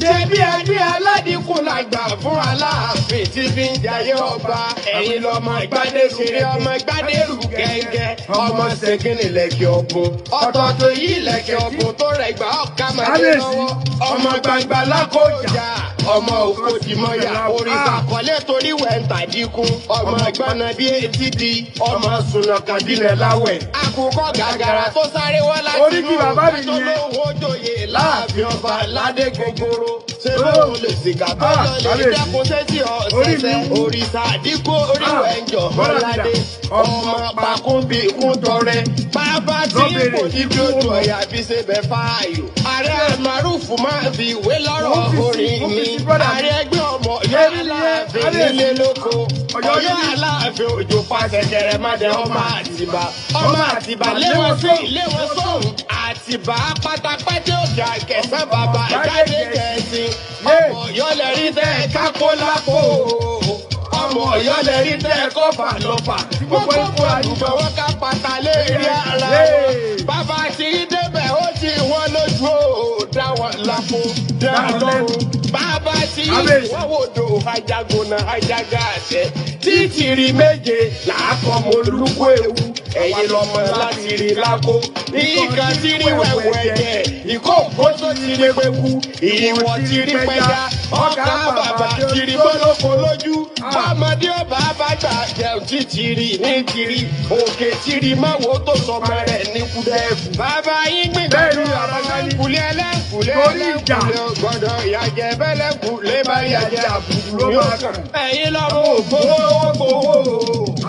ṣé bí adé aládìkú la gbà fún Aláàfin tí fi ń jayé ọba ẹ̀yin lọ́mọ ìgbádé ṣeré ọmọ ìgbádé rù gẹ́gẹ́ ọmọ ṣèkínní lẹ́kẹ̀ ọ̀bùn ọ̀tọ̀ọ̀tọ̀ yìí lẹ́kẹ̀ ọ̀bùn tó rẹ̀ gbà ọ̀ká máa dé Kábíyèsí. lọ́wọ́ ọmọ gbangba lákòjà ọmọ òkòdìmọ̀yà òrìṣà kọ́lé torí wẹ̀ ń tàdínkù ọmọ gbọ́nà bí etí di ọmọ sùnà kàdílẹ̀ láwẹ̀ àkùkọ gàgàrà tó sáré wá láti Oríkì bàbá mi tó nìyẹn. lóhùn ojoyè láàfin ọba ládé gogoro ṣé bóun lè sìgá Ah, bọ́jọ́ lè kábíyèsí. dẹ́kun sétí Orí mi ọ̀sẹ̀sẹ̀ wú. òrìṣà àdínkù oríwẹ̀ ń jọ̀ Bọ́lá mi dà. ládé ọmọ pàkúnbí kún tọrẹ bàbá tí Lọ́bẹ̀rẹ̀. kò ní bí ó tu ọ̀yà fi ṣe bẹ̀ fáàyò. Ààrẹ Almaroof máa fi ìwé lọ́rọ̀ Mo fi sí- orin mo fi mi. sí brother mi. Ààrẹ ẹgbẹ́ ọmọ Ọ̀yọ́ Èmi nìyẹn, Aláàfin kábíyèsí. nílé lóko. Ọ̀yọ́ Ọ̀yọ́ nílé. Aláàfin òjò pàṣẹkẹrẹ mọ́dẹ ọmọ Àtìbà. Ọmọ Àtìbà léwọ́n sí léwọ́n sóhun. Àtìbà pátápátá òkè àkẹsàn bàbá jáde gẹ̀ẹ́sì. Ọmọ Ọ̀yọ́ lẹ rí tẹ́ kákó lápò. Ọmọ Ọ̀yọ́ lẹ rí tẹ́ kọ́fà lọ́fà. Gbogbo àdúgbò wọn ká pátá lé rí ara wọn. Bàbá tí ń débẹ̀ ó ti wọ́n lójú ó dá wọn lápò dá lọ́rùn. Bàbá tí Kábíyèsí. wọ́n wò do ajagunna ajaga àṣẹ. Títìrì méje làákọ́ mo lúkọ ewu. Ẹ̀yin lọ́mọ láti rí lákó. Ìkan tí rí wẹ̀wẹ̀ ẹ̀jẹ̀. Ìkókó tó ti rí pẹ́kú. Ìwọ̀n ti rí pẹ́já. Ọkà bàbà ti rí bọ́lọ́kọ lójú. Bọ́mọdé ọba bá gbà jẹun títìrì ní tìrì. Òkè tìrì máwo tó sọmọ rẹ̀ ní kúdẹ́ẹ̀fù. Bàbá yín gbìngbà Bẹ́ẹ̀ni, bàbá Gani. kùlé ẹlẹ́kùlé Torí ìjà. ẹlẹ́kùlé gbọ́dọ̀ yàjẹ́ bẹ́lẹ́kùlé bá yàjẹ́ àbùkù Ló ní máa ọkàn. kàn. Ẹ̀yin lọ́mọ òfowó gbowó.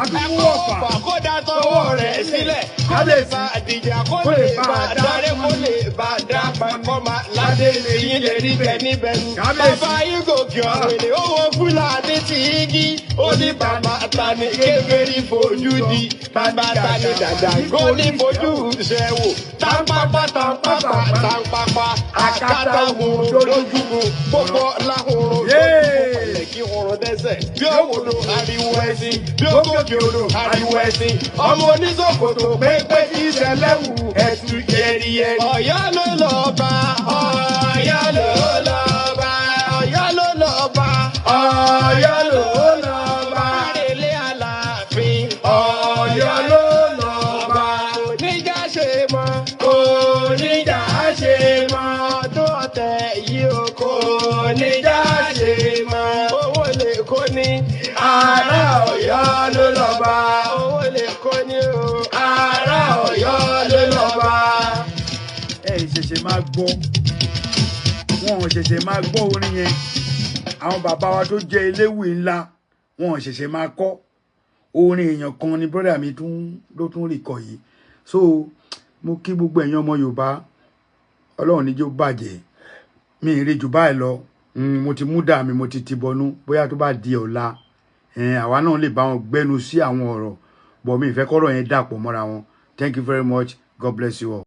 Àdúgbò Ẹ̀kọ́ ọ̀fà. ọ̀fà kó dá tọwọ́ rẹ̀ sílẹ̀. Kó lè bá àdìjà kó lè bá darí kó lè bá dá pẹ́kọ́ máa ládé lè yín lè rí bẹ́ẹ̀ níbẹ̀ ni. Kábíyèsí. Bàbá Ayígòkè ọ̀rẹ́lẹ̀ owó Fúlàní ti igi. Ó ní bàbá ta ni kébèrè fojú di. Bàbá ta ni dàda gólí fojú ṣẹ wò. Tápápá tápápá tápápá. Àkàtà hurun lójúgun. Gbogbo láhurun lójúgun. Pẹ̀lẹ́ kí hurun dẹ́sẹ̀. Bí ó wòlò ariwo ẹṣin. Bí ó gòkè odò ariwo ẹṣin. Ọmọ oníṣòkòtò pépé tí ìṣẹ̀lẹ̀ wù ẹ̀tù yẹriyẹri. Ọ̀yọ́ ló lọ bá. Ọ̀yọ́ ló lọ bá. Ọ̀yọ́ ló lọ bá. Ọ̀yọ́ ló lọ bá. Àrèlé Aláàfin. Ọ̀yọ́ ló lọ bá. Oníjà ṣe mọ́. Oníjà ṣe mọ́. Ọdún ọ̀tẹ̀ yìí o kò níjà ṣe mọ́. Owó lè kó ní. Ará Ọ̀yọ́ ló lọ bá. Owó lè kó ní o. Ará Ọ̀yọ́ ló lọ bá. Ẹ ṣẹ̀ṣẹ̀ máa gbọ́, wọn ò ṣẹ̀ṣẹ̀ máa gbọ́ orin yẹn. Àwọn bàbá wa tó jẹ́ eléwì ńlá, wọn ò ṣẹ̀ṣẹ̀ máa kọ́ orin. Èèyàn kan ni brother mi tún ló tún rí kọ yìí. So mo kí gbogbo ẹ̀yin ọmọ Yorùbá, Ọlọ́run níjó bàjẹ́. Mi ì rí jù báyìí lọ. Mo ti mú dà mí, mo ti ti bọnú. Bóyá tó bá di ọ̀la, àwa náà lè bá wọn gbẹ́nu sí àwọn ọ̀rọ̀ bọ̀. Mi ì fẹ́ kọ́rọ̀ yẹn dàpọ̀ mọ́ra wọn. Thank you very much. God bless you all.